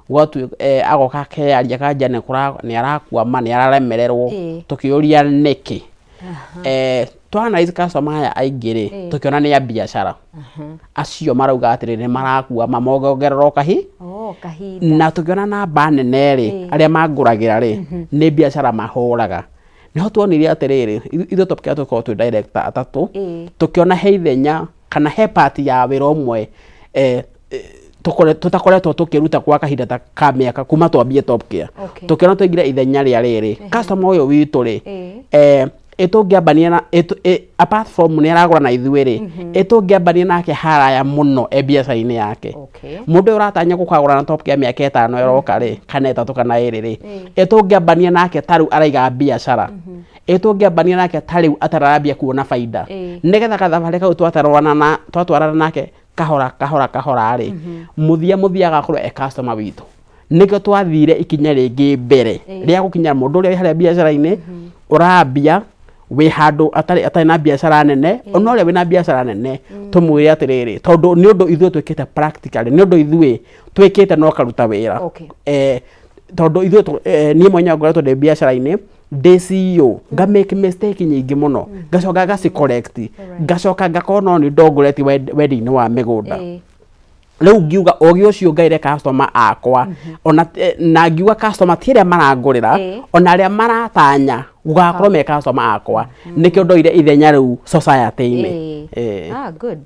Gwatuĩka agoka akeyaria akanja nĩ arakwama, nĩ araremererwo. Tũkĩũria nĩkĩ. Twa analyze customer aya aingĩ rĩ, tũkĩona nĩ a biacara. Acio marauga atĩrĩrĩ, nĩ marakwama mongererwo kahi. Oh, kahinda. Na tũkĩona namba nene rĩ, arĩa mangũragĩra rĩ, nĩ biacara mahũraga. Nĩho tuonire atĩrĩrĩ, ithuĩ Top Care tũkoragwo twĩ director atatũ, tũkĩona he ithenya kana he part ya wĩra ũmwe tũtakoretwo tũkĩruta kwa kahinda ta ka mĩaka kuma twambie Top Care. Tũkĩona tũingĩre ithenya rĩa rĩrĩ, customer ũyũ witũ rĩ, ĩtũngĩambania na apart from nĩ aragũra na ithuĩ rĩ, ĩtũngĩambania nake haraya mũno e biacara-inĩ yake. Mũndũ ũyũ ũratanya gũkagũra na Top Care mĩaka 5 ĩroka rĩ, kana 3 kana 2 rĩ, ĩtũngĩambania nake ta rĩu araiga biacara, ĩtũngĩambania nake ta rĩu atarambia kuona baida, nĩgetha gathabarĩ kau twatwarana nake kahora kahora kahora rĩ, mũthia mũthia agakorwo e customer witũ. Nĩkĩo twathire ikinya rĩngĩ mbere rĩa gũkinya mũndũ ũrĩa wĩ harĩa biacara-inĩ, ũrambia wĩ handũ atarĩ na biacara nene, ona ũrĩa wĩna biacara nene, tũmwĩre atĩrĩrĩ, tondũ nĩ ũndũ ithuĩ twĩkĩte practically, nĩ ũndũ ithuĩ twĩkĩte na ũkaruta wĩra. Tondũ ithuĩ niĩ mwenyewe ngoretwo ndĩ biacara-inĩ, ndĩ CEO, nga make mistake nyingĩ mũno, ngacoka ngaci correct, ngacoka ngakorwo no nĩ ndongoretie wendi-inĩ wa mĩgũnda. Rĩu ngiuga ũgĩ ũcio ngaire customer akwa, ona na ngiuga customer ti arĩa marangũrĩra, ona arĩa maratanya gũgakorwo me customer akwa, nĩkĩo ndoire ithenya rĩu society-inĩ. Ah, good.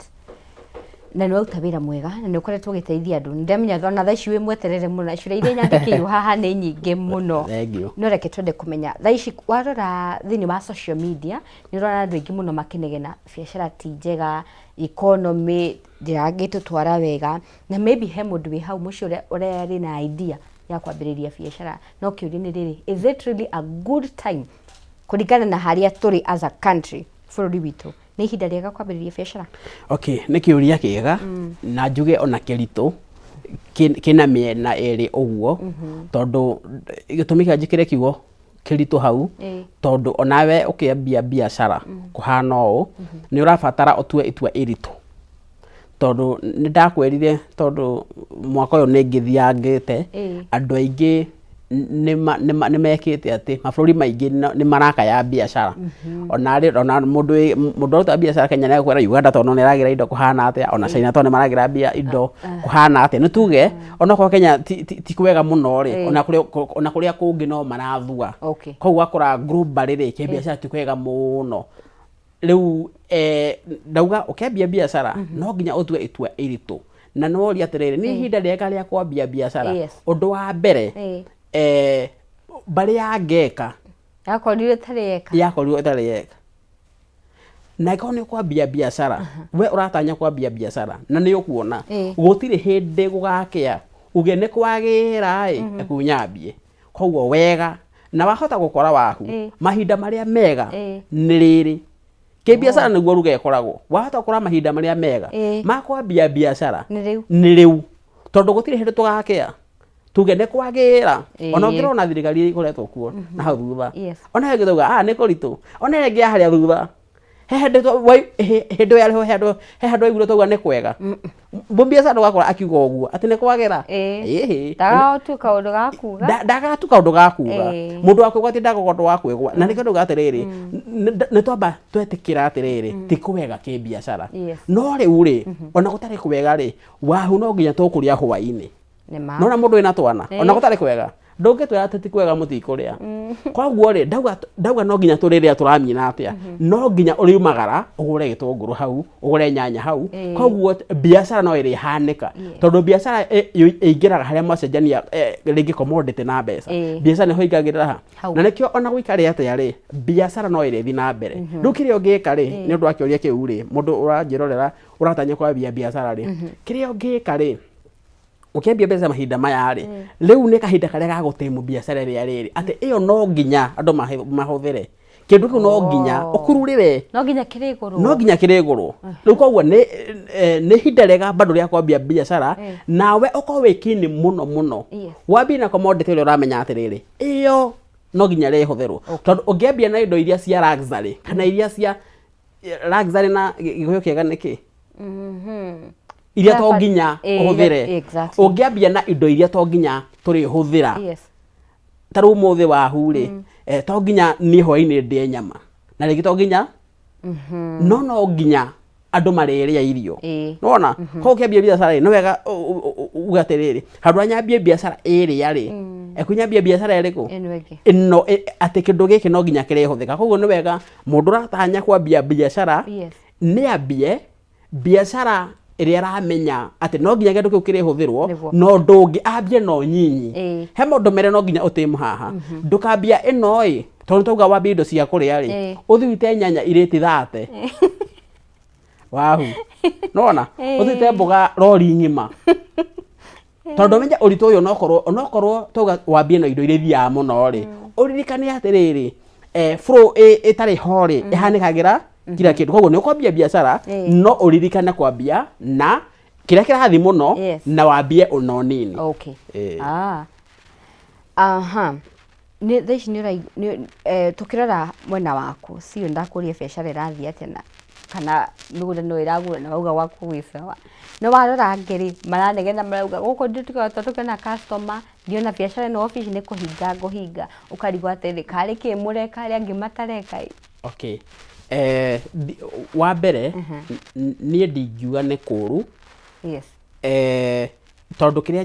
Na nĩ waruta wĩra mwega na nĩ ũkoretwo ũgĩteithia andũ. Nĩ ndamenya ona thaa ici wĩ mweterere mũno, ciũria iria nyandĩkĩirwo haha nĩ nyingĩ mũno. Thank you. No reke twende kũmenya, thaa ici warora thĩinĩ wa social media, nĩ ũrona andũ aingĩ mũno makĩnegena biacara ti njega, economy ndĩragĩtũtwara wega, na maybe he mũndũ wĩ hau mũciĩ ũrĩa ũrarĩ na idea ya kwambĩrĩria biacara, no kĩũria nĩ rĩrĩ, is it really a good time kũringana na harĩa tũrĩ as a country, bũrũri witũ, nĩ ihinda rĩega kwambĩrĩria biacara? Okay, nĩ kĩũria kĩega na njuge ona kĩritũ, kĩna mĩena ĩrĩ ũguo, tondũ gĩtũmi kĩa njĩkĩre kiugo kĩritũ hau, tondũ onawe ũkĩambia biacara kũhana ũũ, nĩ ũrabatara ũtue itua iritũ, tondũ nĩ ndakwĩrire, tondũ mwaka ũyũ nĩ ngĩthiangĩte, andũ aingĩ nĩ mekĩte atĩ mabũrũri maingĩ nĩ marakaya biacara, ona rĩ ona mũndũ mũndũ ũruta biacara Kenya nĩ egũkwĩra Uganda tondũ nĩ ĩragĩra indo kũhana atĩa, ona China tondũ nĩ maragĩra mbia indo kũhana atĩa. Nĩ tuge onokorwo Kenya ti kwega mũno rĩ, ona kũrĩa kũngĩ no marathua. Koguo ũgakora globally rĩ, kĩbiacara ti kwega mũno rĩu. Ndauga ũkĩambia biacara no nginya ũtue itua iritũ, na nĩ woria atĩrĩrĩ, nĩ ihinda rĩega rĩa kwambia biacara? Ũndũ wa mbere, mbarĩ ya ngeka Yakorirwo ĩtarĩ eka. Yakorirwo ĩtarĩ eka. Na ĩkorwo nĩ ũkwambia biacara, we ũratanya kwambia biacara na nĩ ũkuona gũtirĩ hĩndĩ gũgakĩa uge nĩ kwagĩra ĩ reke nyambie. Koguo wega na wahota gũkora wahu mahinda marĩa mega nĩ rĩrĩ kĩbiacara, nĩguo ruga ĩkoragwo, wahota gũkora mahinda marĩa mega ma kwambia biacara Nĩ rĩu. Nĩ rĩu, tondũ gũtirĩ hĩndĩ tũgakĩa tuge nĩ kwagĩra. Ona ũngĩrora thirikari iria ikoretwo kuo na hau thutha, ona ĩngĩ tauga, ah, nĩ kũritũ, ona ĩrĩa ĩngĩ ya harĩa thutha, he hĩndĩ hĩndĩ yarĩho he handũ waiguire tauga nĩ kwega mũbiacara, ndũgakora akiuga ũguo atĩ nĩ kwagĩra. Ĩhĩ. Ndagatuĩka kaũndũ ga kuga. Ndagatu kaũndũ ga kuga. Mũndũ wa kwĩgwatia ndagakorwo ũndũ wa kwĩgwa, na nĩkĩo ndauga atĩrĩrĩ, nĩ twamba twetĩkĩra atĩrĩrĩ, ti kwega kĩbiacara. No rĩu rĩ, ona gũtarĩ kwega rĩ, wahu no nginya tũkũrĩa hwaĩ-inĩ. Nĩ ma. Nona mũndũ wĩna twana, ona gũtarĩ kwega, ndũngĩtwĩra atĩ ti kwega mũtikũrĩa. Koguo rĩ, ndauga no nginya tũrĩrĩa tũramina atĩa, no nginya ũriumagara ũgũre gĩtũngũrũ hau, ũgũre nyanya hau. Koguo biacara no ĩrĩhanĩka, tondũ biacara ĩingĩraga harĩa mwacenjania rĩngĩ commodity na mbeca. Biacara nĩho ĩingagĩrĩra ha. Hau. Na nĩkĩo ona gũikare atĩa rĩ, biacara no ĩrĩthiĩ na mbere. Rĩu kĩrĩa ũngĩka rĩ, nĩ ũndũ wa kĩũria kĩu rĩ, mũndũ ũranjĩrorera ũratanya kwambia biacara rĩ, kĩrĩa ũngĩka rĩ, ũkĩambia mbeca mahinda maya rĩ, rĩu nĩ kahinda karĩa ga gũtĩmu biacara ĩrĩa rĩrĩ atĩ ĩyo no nginya andũ mahũthĩre kĩndũ kĩu, no nginya ũkururĩre. No nginya kĩrĩgũrwo. No nginya kĩrĩgũrwo rĩu. Koguo nĩ ihinda rĩega bado rĩa kwambia biacara, nawe ũkorwo wĩ keen mũno mũno, wambie na commodity ĩrĩa ũramenya atĩrĩrĩ, ĩyo no nginya rĩhũthĩrwo, tondũ ũngĩambia na indo iria cia luxury kana iria cia luxury na Gĩkũyũ kĩega nĩ kĩ? Iria to nginya ũhũthĩre. Ũngĩambia na indo iria to nginya tũrĩhũthĩra, ta rĩu ũmũthĩ wahu rĩ, to nginya niĩ hwainĩ ndĩe nyama, na rĩngĩ to nginya, no no nginya andũ marĩrĩa irio. Nĩwona? Koguo ũkĩambia biacara rĩ, nĩ wega uge atĩrĩrĩ, handũ ha nyambie biacara ĩrĩa rĩ, ekunyambia biacara ĩrĩkũ? Ĩno ĩngĩ. Ĩno atĩ kĩndũ gĩkĩ no nginya kĩrĩhũthĩka. Koguo nĩ wega mũndũ ũratanya kwambia biacara nĩ ambie biacara ĩrĩa aramenya atĩ no nginya kĩndũ kĩu kĩrĩhũthĩrwo. No ũndũ ũngĩ ambie no nyinyi. He maũndũ merĩ no nginya ũtĩmu haha. Ndũkambia ĩno ĩ, tondũ twauga wambie indo cia kũrĩa rĩ, ũthiĩ ũite nyanya irĩti 30 wahu nona, ũthiĩ ũite mboga rori ng'ima, tondũ menya ũritũ ũyũ. Onokorwo onokorwo twauga wambie na indo iria ithiaga mũno rĩ, ũririkane atĩrĩrĩ, flow ĩtarĩ ho rĩ, ĩhanĩkagĩra kila kĩndũ. Koguo nĩ ũkwambia biacara, no ũririkane kwambia na kĩrĩa kĩrathiĩ mũno, na wambie ũno nini. Ah. Aha. Nĩ thaa ici nĩ tũkĩrora mwena waku sio ndakũria biacara ĩrathiĩ atĩa na kana mĩgũnda no ĩragũra, na wauga gwaku gwĩ sawa. No warora angĩ rĩ, maranegena, marauga gũkũ tũtikoretwo tũkĩona customer, ndiona biacara ĩno, obici nĩ kũhinga ngũhinga. Ũkarigwo atĩrĩrĩ, karĩ kĩ mũreka arĩa angĩ matareka ĩ? Okay. Wa mbere, niĩ ndingiuga nĩ kũũru, tondũ kĩrĩa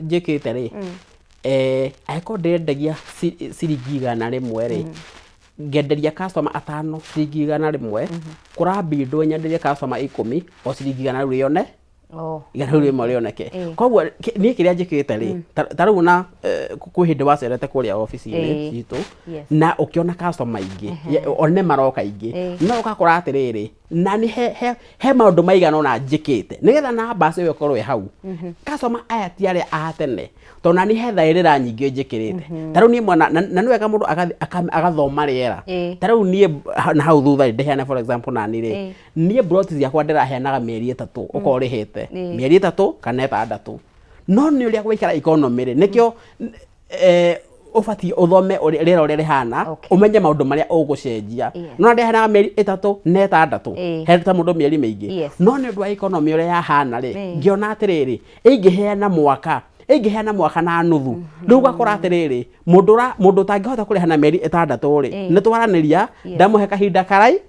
njĩkĩte rĩ, angĩkorwo ndĩrendagia ciringi 100 rĩ, ngenderia customer atano ciringi 100, kũrambindwo nyenderie customer 10 o ciringi igana rĩu rĩone, igana rĩu rĩmwe rĩoneke. Koguo niĩ kĩrĩa njĩkĩte rĩ, ta rĩu na kwĩ hĩndĩ wacerete kũrĩa obici-inĩ citũ, na ũkĩona customer aingĩ, one maroka aingĩ, no ũgakora atĩrĩrĩ, na nĩ he maũndũ maigana ũna njĩkĩte nĩgetha namba ĩyo ĩkorwo ĩ hau. Customer aya ti arĩa a tene, tondũ nani he thaĩrĩra nyingĩ njĩkĩrĩte. Ta rĩu niĩ mwana, na nĩ wega mũndũ agathoma rĩera. Ta rĩu niĩ na hau thutha rĩ, ndĩheane for example, nani rĩ, niĩ plot ciakwa ndĩraheanaga mĩeri 3, ũkorwo ũrĩhĩte mĩeri 3 kana 6, no nĩ ũrĩa gwaikara economy rĩ, nĩkĩo ũbatiĩ ũthome rĩera ũrĩa rĩhana, ũmenye maũndũ marĩa ũgũcenjia. No ndĩheanaga mĩeri 3 na 6, he ta mũndũ mĩeri mĩingĩ, no nĩ ũndũ wa economy ũrĩa yahana rĩ, ngĩona atĩrĩrĩ, ingĩheana mwaka, ingĩheana mwaka na nuthu. Rĩu ũgakora atĩrĩrĩ, mũndũ ũtangĩhota kũrĩha na mĩeri 6 rĩ, nĩ twaranĩria, ndamũhe kahinda karai,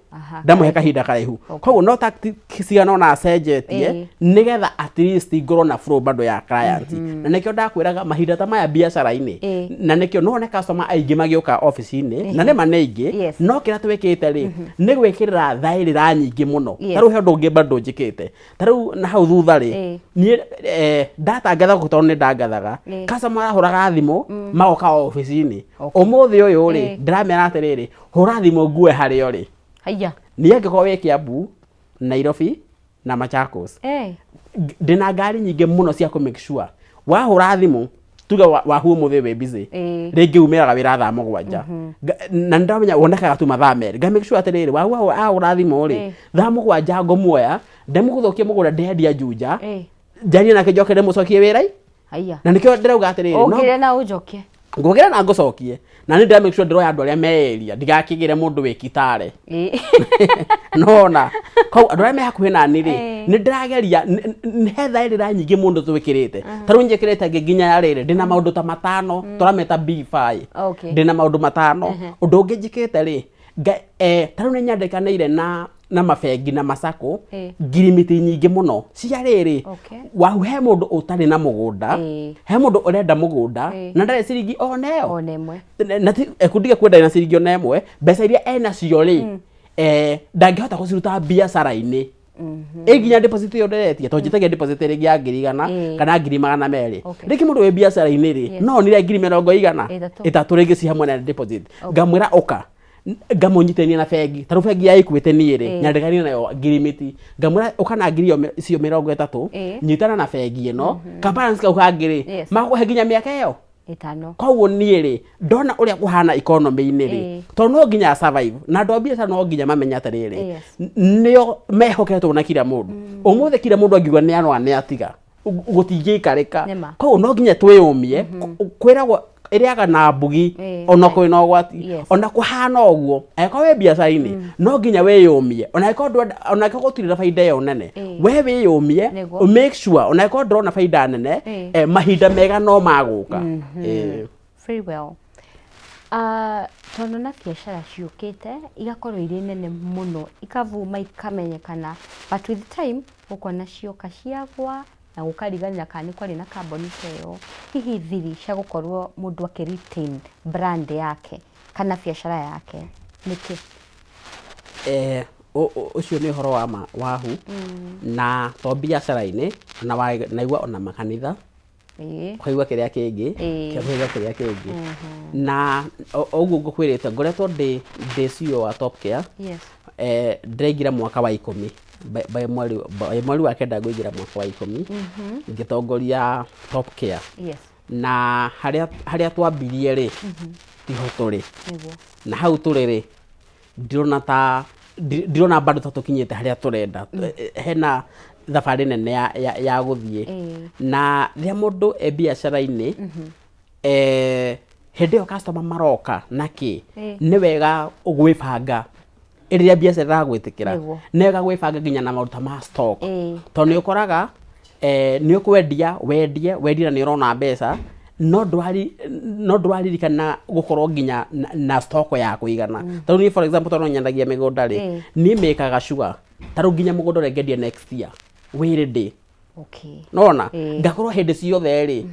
ndamũhe kahinda karaihu. Koguo no tactic cigana ũna acenjetie, nĩgetha at least ngorwo na flow bado ya client. Na nĩkĩo ndakwĩraga mahinda ta maya biacara-inĩ, na nĩkĩo no one customer aingĩ magĩũka obici-inĩ, na nĩma nĩ aingĩ, no kĩrĩa twĩkĩte rĩ, nĩ gwĩkĩrĩra thaĩrĩra nyingĩ mũno. Ta rĩu he ũndũ ũngĩ bado njĩkĩte. Ta rĩu na hau thutha rĩ, niĩ ndatangatha gũkũ, tondũ nĩ ndangathaga, customer arahũraga thimũ magoka obici-inĩ. Ũmũthĩ ũyũ rĩ, ndĩramera atĩrĩrĩ, hũra thimũ ngue harĩa ũrĩ. Haiya. Niĩ angĩkorwo wĩ Kiambu, Nairobi na Machakos, ndĩna ngari nyingĩ mũno cia kũ make sure wahũra thimũ, tuge wahu ũmũthĩ wĩ busy, rĩngĩ umĩraga wĩra thaa 7, na nĩndamenya wonekaga tu mathaa 2, nga make sure atĩrĩrĩ, wahu ahũra thimũ rĩ, thaa 7 ngũmuoya, ndĩmũgũthũkie mũgũnda, ndĩrendia Juja, njarie nake, njoke ndĩmũcokie wĩra. Haiya. Na nĩkĩo ndĩrauga atĩrĩrĩ, Ũngĩre na ũnjokie. Ngũgĩra na ngũcokie, na nĩ ndĩra make sure ndĩroya andũ arĩa me area, ndigakĩgĩre mũndũ wĩ Kitale. Nona koguo andũ arĩa me hakuhĩ nani rĩ, nĩ ndĩrageria he thaĩrĩra nyingĩ mũno twĩkĩrĩte. Ta rĩu njĩkĩrĩte ngĩ nginya ya rĩrĩ, ndĩna maũndũ ta matano tũrameta B5. Ndĩna maũndũ matano. Ũndũ ũngĩ njĩkĩte rĩ, ta rĩu nĩ nyandĩkanĩire na mabengi na macako, ngirimiti nyingĩ mũno cia rĩrĩ, wahu he mũndũ ũtarĩ na mũgũnda, he mũndũ ũrenda mũgũnda, na ndarĩ ciringi ona ĩyo. Ona ĩmwe. Na kundige kwenda na ciringi ona ĩmwe, mbeca iria enacio rĩ, ndangĩhota gũciruta biacara-inĩ, ĩ nginya deposit ĩyo ndĩretia, tondũ njĩtagia deposit rĩngĩ ya 100,000 kana 200,000. Rĩngĩ mũndũ wĩ biacara-inĩ rĩ, no onire ngiri mĩrongo igana 30. 30 rĩngĩ ci hamwe na deposit. Ngamwĩra ũka, ngamũnyitithania na bengi. Ta rĩu bengi ya Equity, niĩ rĩ, nyandĩkanire nayo ngirimiti, ngamwĩra ũka na ngiri iyo icio 30, nyitana na bengi ĩno, ka balance kau kangĩ rĩ, magũkũhe nginya mĩaka ĩyo 5. Koguo niĩ rĩ, ndona ũrĩa kũhana economy-inĩ rĩ, tondũ no nginya survive, na andũ a biacara no nginya mamenye atĩrĩrĩ, nĩo mehoketwo na kila mũndũ. Ũmũthĩ kila mũndũ angiuga nĩ arora nĩ atiga, gũtingĩikarĩka. Nĩma. Koguo no nginya twĩyũmie. Kwĩragwo Ĩrĩaga na mbugi. Ona kwĩna ũgwati. Ona kũhana ũguo, angĩkorwo wĩ biacara-inĩ, no nginya wĩyũmie, ona angĩkorwo ndwenda, ona angĩkorwo gũtirĩ na baida ĩyo nene, we wĩyũmie. Make sure ona angĩkorwo ndũrona baida nene, mahinda mega no magũka. Very well. Ah, tondũ na biacara ciũkĩte igakorwo irĩ nene mũno, ikavuma, ikamenyekana, but with time ũkona cioka ciagwa na gũkariganĩra kana nĩ kwarĩ na kambuni ta ĩyo. Hihi thiri cia gũkorwo mũndũ akĩ retain brand yake kana biacara yake nĩkĩ? Ũcio nĩ ũhoro wa ma wahu, na to biacara-inĩ, ona naigua ona makanitha, ũkaigua kĩrĩa kĩngĩ, ũkaigua kĩrĩa kĩngĩ. Na ũguo ngũkwĩrĩte, ngoretwo ndĩ CEO wa Top Care. Ndĩraingĩra mwaka wa 10 by mweri wa 9, ngũingĩra mwaka wa 10 ngĩtongoria Top Care. Na harĩa twambirie rĩ, tiho tũrĩ. Na hau tũrĩ rĩ, ndirona ta ndirona bado ta tũkinyĩte harĩa tũrenda. Hena thabarĩ nene ya gũthiĩ. Na rĩrĩa mũndũ e biacara-inĩ, hĩndĩ ĩyo customer maroka na kĩ, nĩ wega gwĩbanga rĩrĩa biacara ĩragwĩtĩkĩra. Nĩ wega gwĩbanga nginya na maũndũ ta ma stock, tondũ nĩ ũkoraga nĩ ũkwendia, wendie wendie na nĩ ũrona mbeca, no ndũraririkana gũkorwo nginya na stock ya kũigana. Tarĩu niĩ, for example, tondũ nyendagia mĩgũnda rĩ, niĩ mĩkaga sure tarĩu nginya mũgũnda ũrĩa ngendia next year wĩ ready. Nona ngakorwo hĩndĩ ciothe rĩ,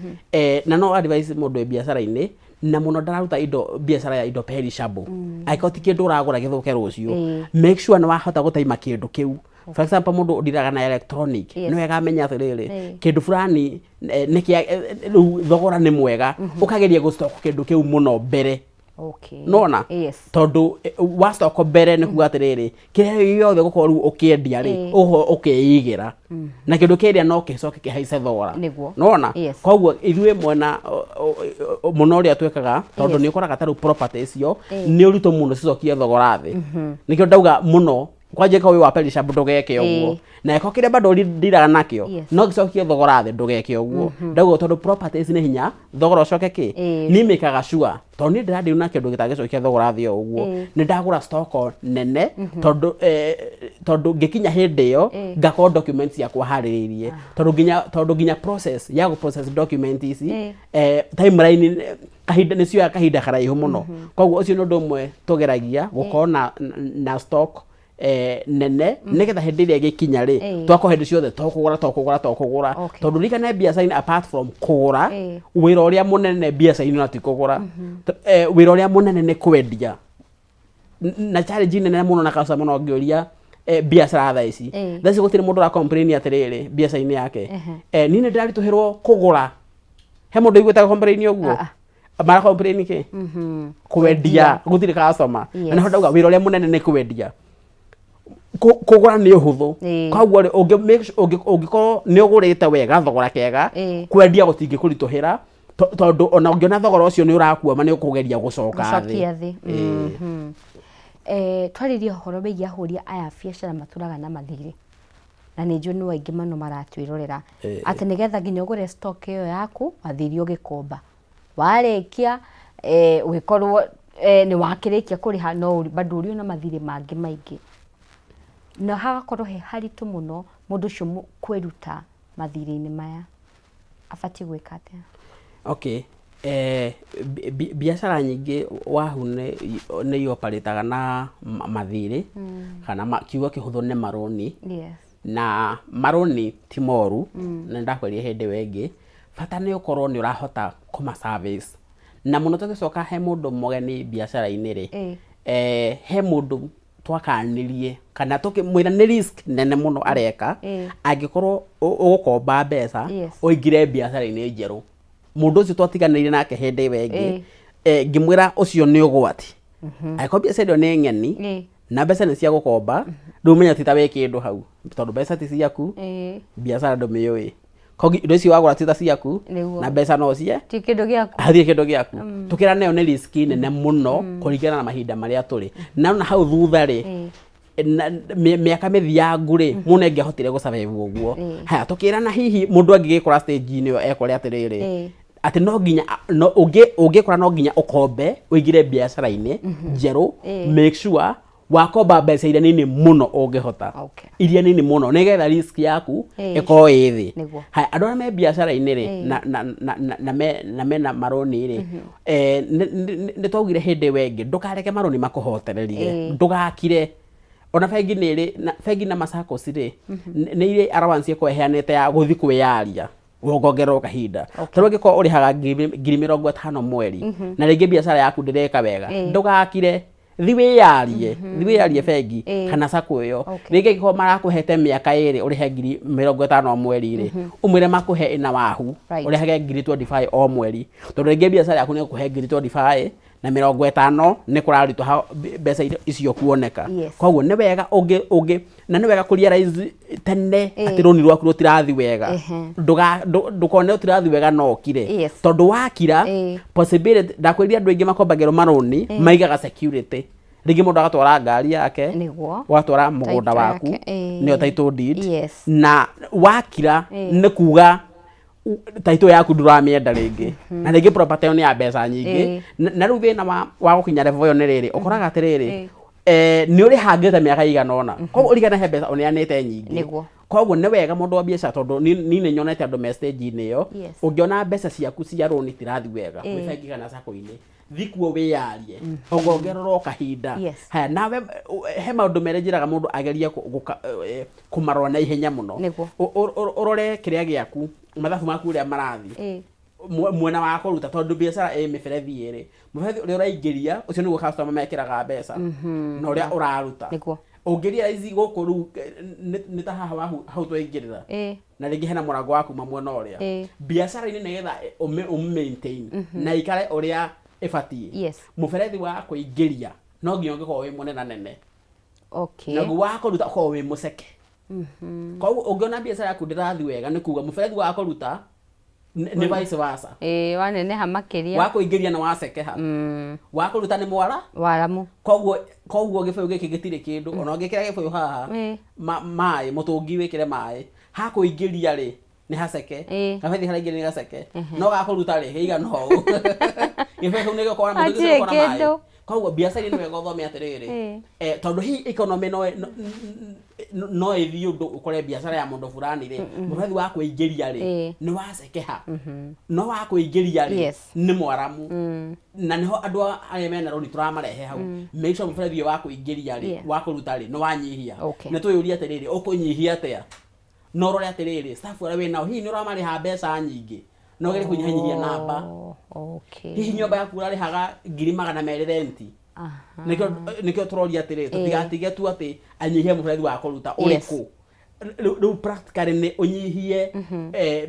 na no advice mũndũ wĩ biacara-inĩ, na mũno ndararuta indo, biacara ya indo perishable, angĩkorwo ti kĩndũ ũragũra gĩthũke rũciũ, make sure nĩ wahota gũtaima kĩndũ kĩu. For example, mũndũ ũndiraga na electronic, nĩ wega amenye atĩrĩrĩ, kĩndũ fulani nĩ kĩa rĩu thogora nĩ mwega, ũkageria gũ stock kĩndũ kĩu mũno mbere. Nona tondũ wa stock mbere nĩ kuga atĩrĩrĩ, kĩrĩa gĩothe gũkorwo rĩu ũkĩendia rĩ, ũgũkorwo ũkĩigĩra na kĩndũ kĩrĩa no gĩcoke kĩhaice thogora. Nona koguo ithuĩ mwena mũno ũrĩa twĩkaga, tondũ nĩ ũkoraga ta rĩu property icio nĩ ũritũ mũno cicokie thogora thĩ. Nĩkĩo ndauga mũno kwanja ĩkorwo wĩ wa perishable, ndũgeke ũguo, na ĩkorwo kĩrĩa bado ndiraga nakĩo no gĩcokie thogora thĩ, ndũgeke ũguo. Ndauga tondũ properties nĩ hinya thogora ũcoke kĩ. Niĩ mĩkaga sure tondũ niĩ ndĩradeal na kĩndũ gĩtangĩcokia thogora thĩ o ũguo, nĩ ndagũra stock nene, tondũ ngĩkinya hĩndĩ ĩyo ngakorwo documents ciakwa harĩrĩirie, tondũ nginya process ya gũ process document ici, timeline, kahinda nĩ cioyaga kahinda karaihu mũno. Koguo ũcio nĩ ũndũ ũmwe tũgeragia gũkorwo na stock nene, nĩgetha hĩndĩ ĩrĩa ĩgĩkinya rĩ, twakorwo hĩndĩ ciothe to kũgũra, to kũgũra, to kũgũra. Tondũ ririkane, biacara-inĩ, apart from kũgũra, wĩra ũrĩa mũnene biacara-inĩ ona ti kũgũra. Wĩra ũrĩa mũnene nĩ kwendia. Na challenge nene mũno na customer no ngĩũria, biacara thaa ici, thaa ici gũtirĩ mũndũ ũra complain atĩrĩrĩ biacara-inĩ yake, niĩ nĩ ndĩraritũhĩrwo kũgũra. He mũndũ ũiguĩte complain ũguo? Ah, ah. Mara complain kĩ? Kwendia, gũtirĩ customer. Na nĩho ndauga wĩra ũrĩa mũnene nĩ kwendia. Kũgũra nĩ ũhũthũ. Koguo rĩ, ũngĩ make sure- ũngĩkorwo nĩ ũgũrĩte wega thogora kega, kwendia gũtingĩkũritũhĩra, tondũ ona ũngĩona thogora ũcio nĩ ũrakuama, nĩ ũkũgeria gũcoka thĩ. Gũcokia thĩ. Twarĩrie ũhoro wĩgiĩ ahũri aya a biacara matũraga na mathirĩ, na nĩ njũĩ nĩ aingĩ mũno maratwĩrorera, atĩ nĩgetha nginya ũgũre stock ĩyo yaku, wathire ũgĩkomba, warĩkia ũgĩkorwo nĩ wakĩrĩkia kũrĩha, no bado ũrĩ na mathirĩ mangĩ maingĩ, na hagakorwo he haritũ mũno mũndũ ũcio kwĩruta mathirĩ-inĩ maya. Abatiĩ gwĩka atĩa? Okay, biacara nyingĩ wahu nĩ ioparĩtaga na mathirĩ, kana kiugo kĩhũthũ nĩ marũni. Na marũni ti moru, na nĩndakwĩrire hĩndĩ ĩyo ĩngĩ, bata nĩ ũkorwo nĩ ũrahota kũma service. Na mũno tũgĩcoka he mũndũ mũgeni biacara-inĩ rĩ, he mũndũ twakanirie kana tũkĩmwĩra nĩ risk nene mũno areka angĩkorwo ũgũkomba mbeca ũingĩre biacara-inĩ njerũ. Mũndũ ũcio twatiganĩire nake hĩndĩ ĩyo ĩngĩ, ngĩmwĩra ũcio nĩ ũgwati. Angĩkorwo biacara ĩyo nĩ ng'eni na mbeca nĩ cia gũkomba, rĩu menya ti ta wĩ kĩndũ hau, tondũ mbeca ti ciaku, biacara ndũmĩũĩ, koguo indo icio wagũra ti ta ciaku, na mbeca no cie ti kĩndũ gĩaku. Hatirĩ kĩndũ gĩaku. Tũkĩra nayo nĩ risk nene mũno kũringana na mahinda marĩa tũrĩ na ona hau thutha rĩ, mĩaka mĩthiangu rĩ, mũndũ angĩahotire gũ survive ũguo. Haya, tũkĩrana hihi mũndũ angĩgĩkora stage-inĩ ĩyo ekore atĩrĩrĩ, Atĩ no nginya no ũngĩ ũngĩkora no nginya ũkombe ũingĩre biacara-inĩ njerũ, make sure wakomba mbeca iria nini mũno ũngĩhota, iria nini mũno, nĩgetha risk yaku ĩkorwo ĩ thĩ. Haya, andũ arĩa me biacara-inĩ rĩ, na mena marũni rĩ, nĩ twaugire hĩndĩ ĩyo ĩngĩ, ndũkareke marũni makũhotererie. Ndũgakire. Ona bengi nĩ ĩrĩ bengi na ma SACCOs rĩ, nĩ irĩ allowance ĩkoragwo ĩheanĩte ya gũthiĩ kwĩyaria wongongererwo kahinda. Ta rĩu angĩkorwo ũrĩhaga 50,000 mweri, na rĩngĩ biacara yaku ndĩreka wega, ndũgakire. Thi wĩyarie, thi wĩyarie bengi kana SACCO ĩyo. Rĩngĩ angĩkorwo marakũhete mĩaka 2 ũrĩhe 50,000 o mweri rĩ, ũmwĩre makũhe ĩna wahu, ũrĩhage 25,000 o mweri, tondũ rĩngĩ biacara yaku nĩ ĩgũkũhe 25,000 na 50 nĩ kũraritũha mbeca icio kuoneka. Koguo nĩ wega ũngĩ ũngĩ na nĩ wega kũ realize tene atĩ rũni rwaku rũtirathi wega. Ndũkone rũtirathi wega no ũkire. Tondũ wakira, possibility, ndakwĩrire andũ aingĩ makombagĩrwo marũni maigaga security. Rĩngĩ mũndũ agatwara ngari yake, ũgatwara mũgũnda Title waku, yake, nĩyo title deed. Na wakira, nĩ kuga title yaku ndũramĩenda rĩngĩ, na rĩngĩ property ĩyo nĩ ya mbeca nyingĩ. Na rĩu thĩna wa gũkinya level ĩyo nĩ rĩrĩ, ũkoraga atĩrĩrĩ, nĩ ũrĩhangĩte mĩaka ĩigana ũna, koguo ũrigana he mbeca ũneanĩte nyingĩ. Koguo nĩ wega mũndũ wa biacara, tondũ niĩ nĩ nyonete andũ me stage-inĩ ĩyo, ũngĩona mbeca ciaku cia rũni itirathi wega gwĩ bengi kana sacco-inĩ, thi kuo wĩyarie ongongererwo kahinda. Haya, nawe he maũndũ merĩ njĩraga mũndũ agerie kũmarora na ihenya mũno. Ũrore kĩrĩa gĩaku, mathabu maku ũrĩa marathiĩ mwena wa kũruta, tondũ biacara ĩ mĩberethi ĩrĩ: mũberethi ũrĩa ũraingĩria, ũcio nĩguo customer mekĩraga mbeca, na ũrĩa ũraruta. Ũngĩ realize gũkũ rĩu nĩ ta haha hau twaingĩrĩra, na rĩngĩ hena mũrango wa kuma mwena ũrĩa biacara-inĩ, nĩgetha ũmĩ maintain na ikare ũrĩa ĩbatiĩ, mũberethi wa kũingĩria no nginya ũngĩkorwo wĩ mũnenanene, naguo wa kũruta ũkorwo wĩ mũceke. Koguo ũngĩona biacara yaku ndĩrathiĩ wega, nĩ kuga mũberethi wa kũruta nĩ vice versa. Ĩĩ, waneneha makĩria. Wa kũingĩria nĩ wacekeha, wa kũruta nĩ mwara Waramu. Koguo gĩbũyũ gĩkĩ gĩtirĩ kĩndũ. Ona ũngĩkĩra gĩbũyũ haha maĩ, mũtũngi wĩkĩre maĩ, ha kũingĩria rĩ nĩ haceke, gabethi karaingĩria nĩ gaceke, no gakũruta rĩ gĩigana ũũ. Gĩbũyũ kĩu nĩ gĩgũkorwo na mũtũngi ũcio Hatirĩ ũgũkorwo na maĩ. Kĩndũ. Koguo biacara-inĩ nĩ wega ũthome atĩrĩrĩ, tondũ hihi economy no ĩthiĩ ũndũ ũkore biacara ya mũndũ fulani rĩ, mũberethi wa kũingĩria rĩ nĩ wacekeha, no wa kũingĩria rĩ nĩ mwaramu. Na nĩho andũ arĩa mena rũni tũramarehe hau, make sure mũberethi ũyũ wa kũingĩria rĩ, wa kũruta rĩ, nĩ wanyihia. Nĩ twĩyũrie atĩrĩrĩ, ũkũnyihia atĩa? No ũrore atĩrĩrĩ, staff arĩa wĩnao hihi nĩ ũramarĩha mbeca nyingĩ? No ũgerie kũnyihanyihia namba. Hihi nyũmba yaku ũrarĩhaga 200,000 renti. Nĩkĩo tũroria atĩrĩ, tũtigatige tu atĩ anyihie mũberethi wa kũruta ũrĩkũ. Rĩu practically nĩ ũnyihie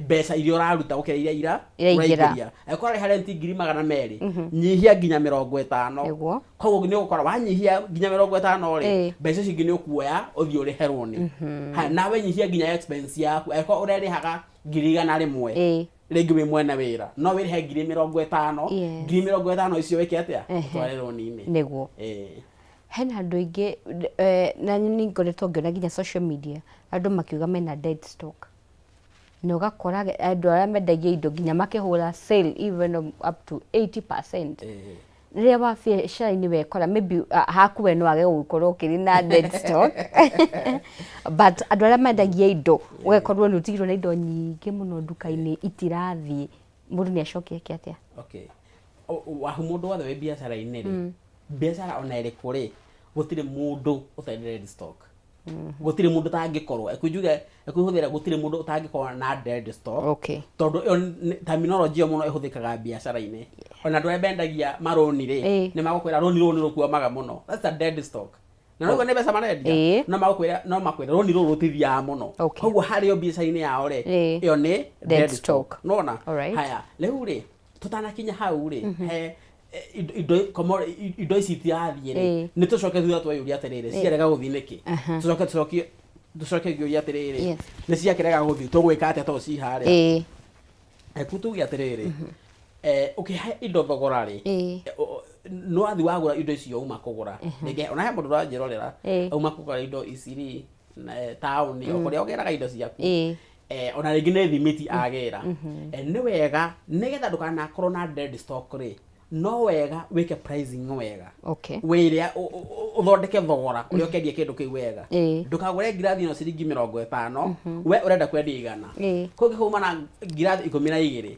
mbeca iria ũraruta gũkĩra iria Iraingĩra. Ũraingĩria. Angĩkorwo ũrarĩha renti 200,000, nyihia nginya 50. Koguo nĩ ũgũkora wanyihia nginya 50 rĩ, mbeca icio ingĩ nĩ ũkuoya ũthiĩ ũrĩhe rũni. Haya, nawe nyihia nginya expense yaku. Angĩkorwo ũrerĩhaga 100,000, rĩngĩ wĩ mwene wĩra no wĩrĩhe 50,000. 50,000 icio wĩke atĩa? Ũtware rũni-inĩ. Hena andũ aingĩ, na nĩ ngoretwo ngĩona nginya social media andũ makiuga mena dead stock, na ũgakora andũ arĩa mendagia indo nginya makĩhũra sale even up to 80%. Rĩrĩa wa biacara-inĩ wekora maybe haku we no age gũkorwo ũkĩrĩ na dead stock, but andũ arĩa mendagia indo ũgakorwo nĩ ũtigirwo na indo nyingĩ mũno nduka-inĩ itirathiĩ, mũndũ nĩ acokie eke atĩa? Okay. Wahu, mũndũ wothe wĩ biacara-inĩ rĩ, biacara ona ĩrĩkũ rĩ, gũtirĩ mũndũ ũtarĩ dead stock. Gũtirĩ mũndũ ũtangĩkorwo ekunjuge ekuhũthĩra, gũtirĩ mũndũ ũtangĩkorwo na dead stock, tondũ ĩyo terminology ĩyo mũno ĩhũthĩkaga biacara-inĩ. Ona andũ arĩa mendagia marũni rĩ, nĩ magũkwĩra rũni rũrũ nĩ rũkwamaga mũno, that's a dead stock, na noguo nĩ mbeca marendia. No magũkwĩra, no makwĩra rũni rũrũ rũtithiaga mũno. Koguo harĩ o biacara-inĩ yao rĩ, ĩyo nĩ dead stock. Nona. Alright. Haya, rĩu rĩ, tũtanakinya hau rĩ, he indo ici itirathiĩ rĩ, nĩ tũcoke thutha tweyũria atĩrĩrĩ, ciarega gũthiĩ nĩkĩ? Tũcoke tũcokie, tũcoke ngĩũria atĩrĩrĩ, nĩ ciakĩrega gũthiĩ, tũgwĩka atĩa tondũ ci harĩa? Eku tuge atĩrĩrĩ, ũkĩhe indo thogora rĩ, nĩ wathiĩ wagũra indo icio, uma kũgũra rĩngĩ, ona he mũndũ ũranjĩrorera, uma kũgũra indo ici rĩ, na, taũni o kũrĩa ũgĩraga indo ciaku. Ona rĩngĩ nĩ thimiti agĩra. Nĩ wega nĩgetha ndũkanakorwo na dead stock rĩ, no wega wĩke pricing wega. Wĩrĩa ũthondeke thogora ũrĩa ũkendia kĩndũ kĩu wega. Ndũkagũre ngirathi ĩno ciringi 50, we ũrenda kwendia 100. Kũngĩ kuma na ngirathi 12,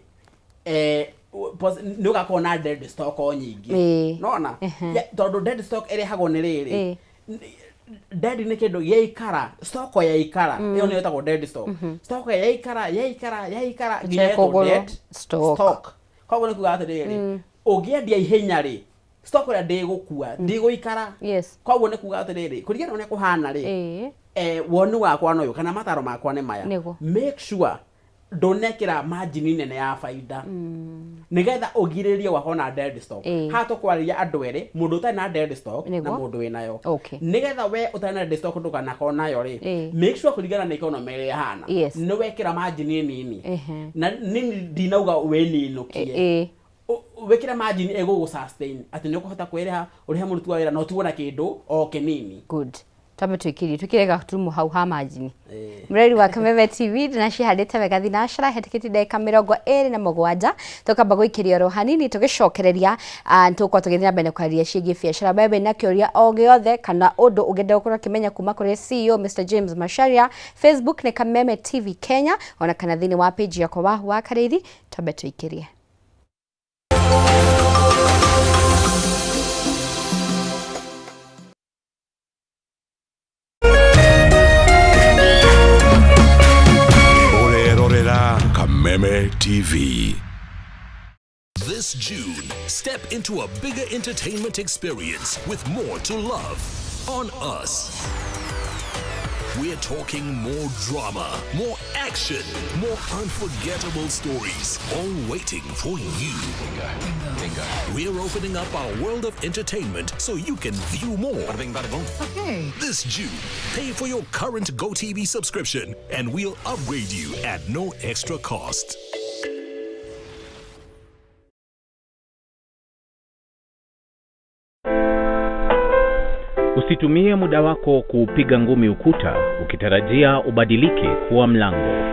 nĩ ũgakorwo na dead stock o nyingĩ. Nona tondũ dead stock ĩrehagwo nĩ rĩrĩ, dead nĩ kĩndũ gĩaikara, stock yaikara, ĩyo nĩyo ĩtagwo dead stock. Stock yaikara yaikara yaikara nginya ĩtwo Ĩtekũgũrwo, dead stock. Stock. Koguo nĩ kuga atĩrĩrĩ, ũngĩendia ihenya rĩ, stock ĩrĩa ndĩgũkua, ndĩgũikara. Koguo nĩ kuga atĩrĩrĩ, kũringana na ũrĩa kũhana rĩ, woni wakwa nĩ ũyũ kana mataro makwa nĩ maya. Make sure ndũnekĩra margin nene ya baida nĩgetha ũgirĩrĩrie gwakorwo na dead stock. Haha tũkwarĩria andũ erĩ, mũndũ ũtarĩ na dead stock na mũndũ wĩnayo. Nĩgetha we ũtarĩ na dead stock ndũkanakorwo nayo rĩ, make sure kũringana na economy ĩrĩa ĩhana, nĩ wekĩra margin nini. Na nini ndinauga wĩninũkie. Wĩkĩre margin ĩgũgũ sustain atĩ nĩ ũkũhota kwĩrĩha, ũrĩhe mũruti wa wĩra na ũtigwo na kĩndũ o kĩnini. Good. Twambe twĩkĩrie twĩkĩre gaturumo hau ha margin. Mũreri wa Kameme TV, ndĩnacihandĩte wega thinacara hetũkĩtie ndagĩka 27, tũkamba gũikĩria oro hanini, tũgĩcokereria nĩtũgũkorwo tũgĩthiĩ na mbere na kwarĩria ciĩgiĩ biacara. Wewe na kĩũria o gĩothe kana ũndũ ũngĩenda gũkorwo ũkĩmenya kuma kũrĩ CEO Mr James Macharia, Facebook nĩ Kameme TV Kenya, ona kana thĩinĩ wa page yakwa Wahu wa Karĩithi. Twambe tũikĩrie. Ũrerorera Kameme TV. This June, step into a bigger entertainment experience with more to love on us. We're talking more drama, more action, more unforgettable stories, all waiting for you. Bingo. We're opening up our world of entertainment so you can view more. Bada bing, bada boom. Okay. This June, pay for your current GoTV subscription and we'll upgrade you at no extra cost. Usitumie muda wako kuupiga ngumi ukuta ukitarajia ubadilike kuwa mlango.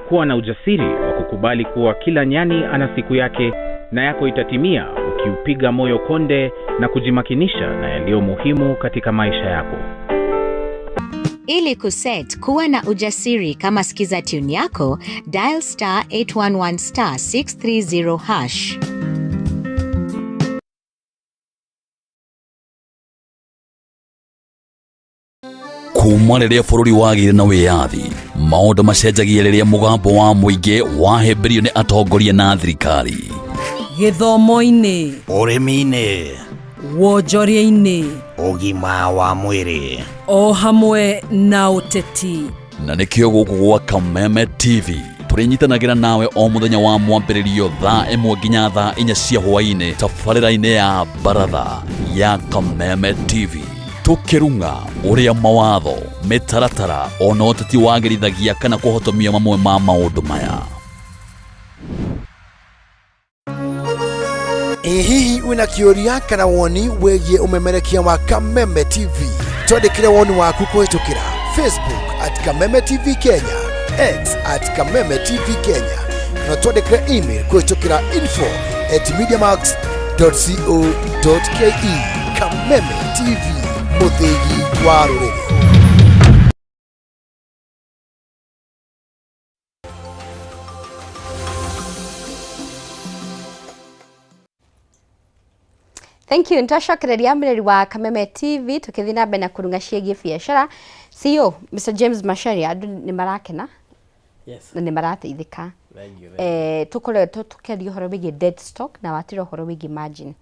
Kuwa na ujasiri wa kukubali kuwa kila nyani ana siku yake na yako itatimia ukiupiga moyo konde na kujimakinisha na yaliyo muhimu katika maisha yako. Ili kuset kuwa na ujasiri kama skiza tune yako, dial star 811 star 630 hash. Kuma rĩrĩa bũrũri wagĩire na wĩyathi, maũndũ macenjagia rĩrĩa mũgambo wa mũingĩ wahĩmbĩrio nĩ atongoria na thirikari. Gĩthomo-inĩ, ũrĩmi-inĩ, wonjoria-inĩ, ũgima wa mwĩrĩ, o hamwe na ũteti. Na nĩkĩo gũkũ gwa Kameme TV tũrĩnyitanagĩra nawe o mũthenya wa mwambĩrĩrio thaa 1 nginya thaa 4 cia hwaĩ-inĩ tabarĩra-inĩ ya baratha ya Kameme TV, tũkĩrung'a ũrĩa mawatho, mĩtaratara ona ũteti wagĩrithagia kana kũhotomia mamwe ma maũndũ maya. Ĩ hihi wĩna kĩũria kana woni wĩgiĩ ũmemerekia wa Kameme TV? Twandĩkĩre woni waku kũhĩtũkĩra Facebook at Kameme TV Kenya, X at Kameme TV Kenya, na twandĩkĩre email kũhĩtũkĩra info at mediamax dot co dot ke. Kameme TV, mũthĩgi wa rũrĩrĩ. Thank you. Nitwacokereria mũreri wa Kameme TV tũkĩthiĩ na mbere na kũrunga ciĩgiĩ biacara. CEO Mr James Macharia, andũ nĩ marakena? Yes. Na nĩ marateithĩka. Thank you, thank you. Tũkoretwo tũkĩaria ũhoro wĩgiĩ dead stock na watĩra ũhoro wĩgiĩ margin.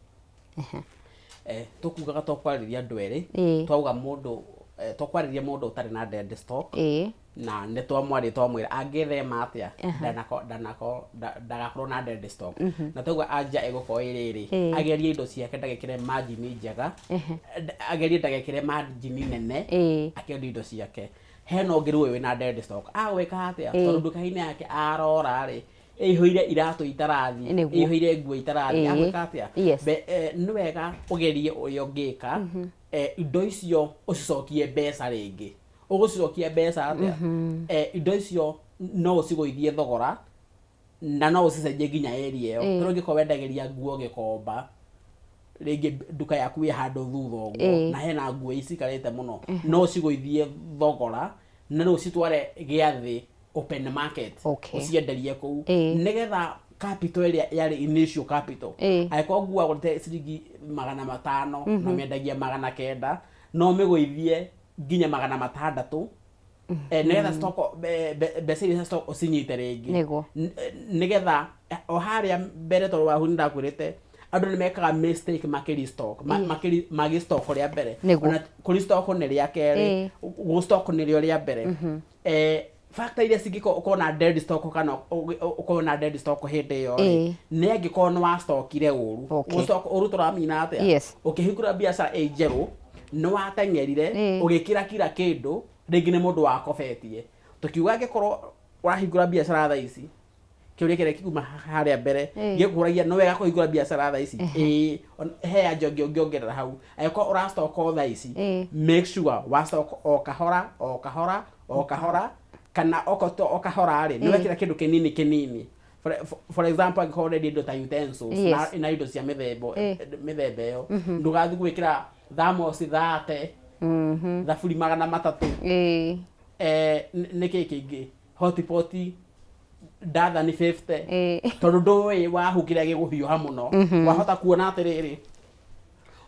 Tũkugaga tũkwarĩria andũ erĩ. Twauga mũndũ, tũkwarĩria mũndũ ũtarĩ na dead stock. Na nĩ twamwarĩ twamwĩra angĩthema atĩa, ndagakorwo na dead stock. Na twauga anja ĩgũkorwo ĩ rĩrĩ, agerie indo ciake ndagekĩre margin njega, agerie ndagekĩre margin nene, akĩendia indo ciake. Hena ũngĩ rĩu wĩna dead stock. Agwĩka atĩa? Tondũ nduka-inĩ yake arora rĩ, ĩihũire iratũ itarathiĩ, ĩihũire nguo itarathiĩ, agwĩka atĩa? Nĩ wega ũgerie ũrĩa ũngĩka, indo icio ũcicokie mbeca rĩngĩ. Ũgũcicokia mbeca atĩa? Indo icio No ũcigũithie thogora na no ũcicenjie nginya area ĩyo. Tondũ ũngĩkorwo wendagĩria nguo Gĩkomba, rĩngĩ nduka yaku ĩ handũ thutha ũguo na hena nguo icikarĩte mũno, no ũcigũithie thogora na rĩu ũcitware gĩathĩ open market, ũcienderie kũu, nĩgetha capital ĩrĩa yarĩ initial capital, angĩkorwo nguo wagũrĩte ciringi 500 na ũmĩendagia 900, no ũmĩgũithie nginya 600, nĩgetha stock, mbeca iria cia stock ũcinyite rĩngĩ. Nĩgetha o harĩa mbere, tondũ wahu nĩndakwĩrĩte andũ nĩ mekaga mistake makĩrestock, magĩstock rĩa mbere. Ona kũrestock nĩ rĩa kerĩ, gũstock nĩrĩo rĩa mbere. Factor iria cingĩkorwo ũkorwo na dead stock kana ũkorwo na dead stock hĩndĩ ĩyo rĩ, nĩ angĩkorwo nĩ wastockire ũru. Gũstock ũru tũramina atĩa? Ũkĩhingũra biacara ĩ njerũ, nĩ wateng'erire, ũgĩkĩra kila kĩndũ, rĩngĩ nĩ mũndũ wakobetie. Tũkiuga angĩkorwo ũrahingũra biacara thaa ici, kĩũria kĩrĩa kiuma harĩa mbere gĩkũragia, nĩ wega kũhingũra biacara thaa ici? Ĩĩ. He anja ũngĩ ũngĩongerera hau, angĩkorwo ũrastock o thaa ici, make sure wastock o kahora o kahora o kahora, kana okorwo to o kahora rĩ, nĩ wekĩra kĩndũ kĩnini kĩnini. For example, angĩkorwo ũrendia indo ta utensils na indo cia mĩthemba mĩthemba ĩyo, ndũgathiĩ gwĩkĩra thermos 30, thaburi 300, nĩ kĩĩ kĩngĩ, hotpot ndathani 50, tondũ ndũĩ wahu kĩrĩa gĩgũhiũha mũno. Wahota kuona atĩrĩrĩ,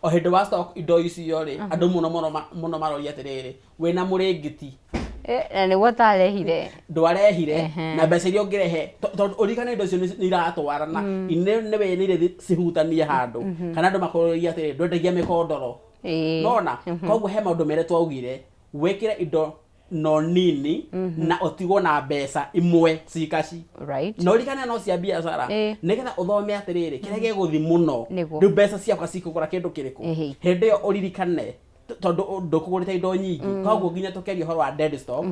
o hĩndĩ wa stock indo icio rĩ, andũ mũno mũno mũno maroria atĩrĩrĩ, wĩna mũrĩngĩti? Na nĩguo tarehire. Ndwarehire. Na mbeca iria ũngĩrehe, tondũ ũririkane indo icio nĩ iratwarana, nĩ wĩ nĩ irĩthi cihutanie handũ, kana andũ makũrũria atĩrĩ, ndwendagia mĩkondoro? Nona koguo he maũndũ merĩ twaugire, wĩkĩre indo no nini na ũtigwo na mbeca imwe cikaci, no ririkane no cia biacara, nĩgetha ũthome atĩrĩrĩ, kĩrĩa gĩgũthi mũno. Rĩu mbeca ciakwa cikũgũra kĩndũ kĩrĩkũ? Hĩndĩ ĩyo ũririkane tondũ ndũkũgũrĩte indo nyingĩ, koguo nginya tũkĩaria ũhoro wa dead stock,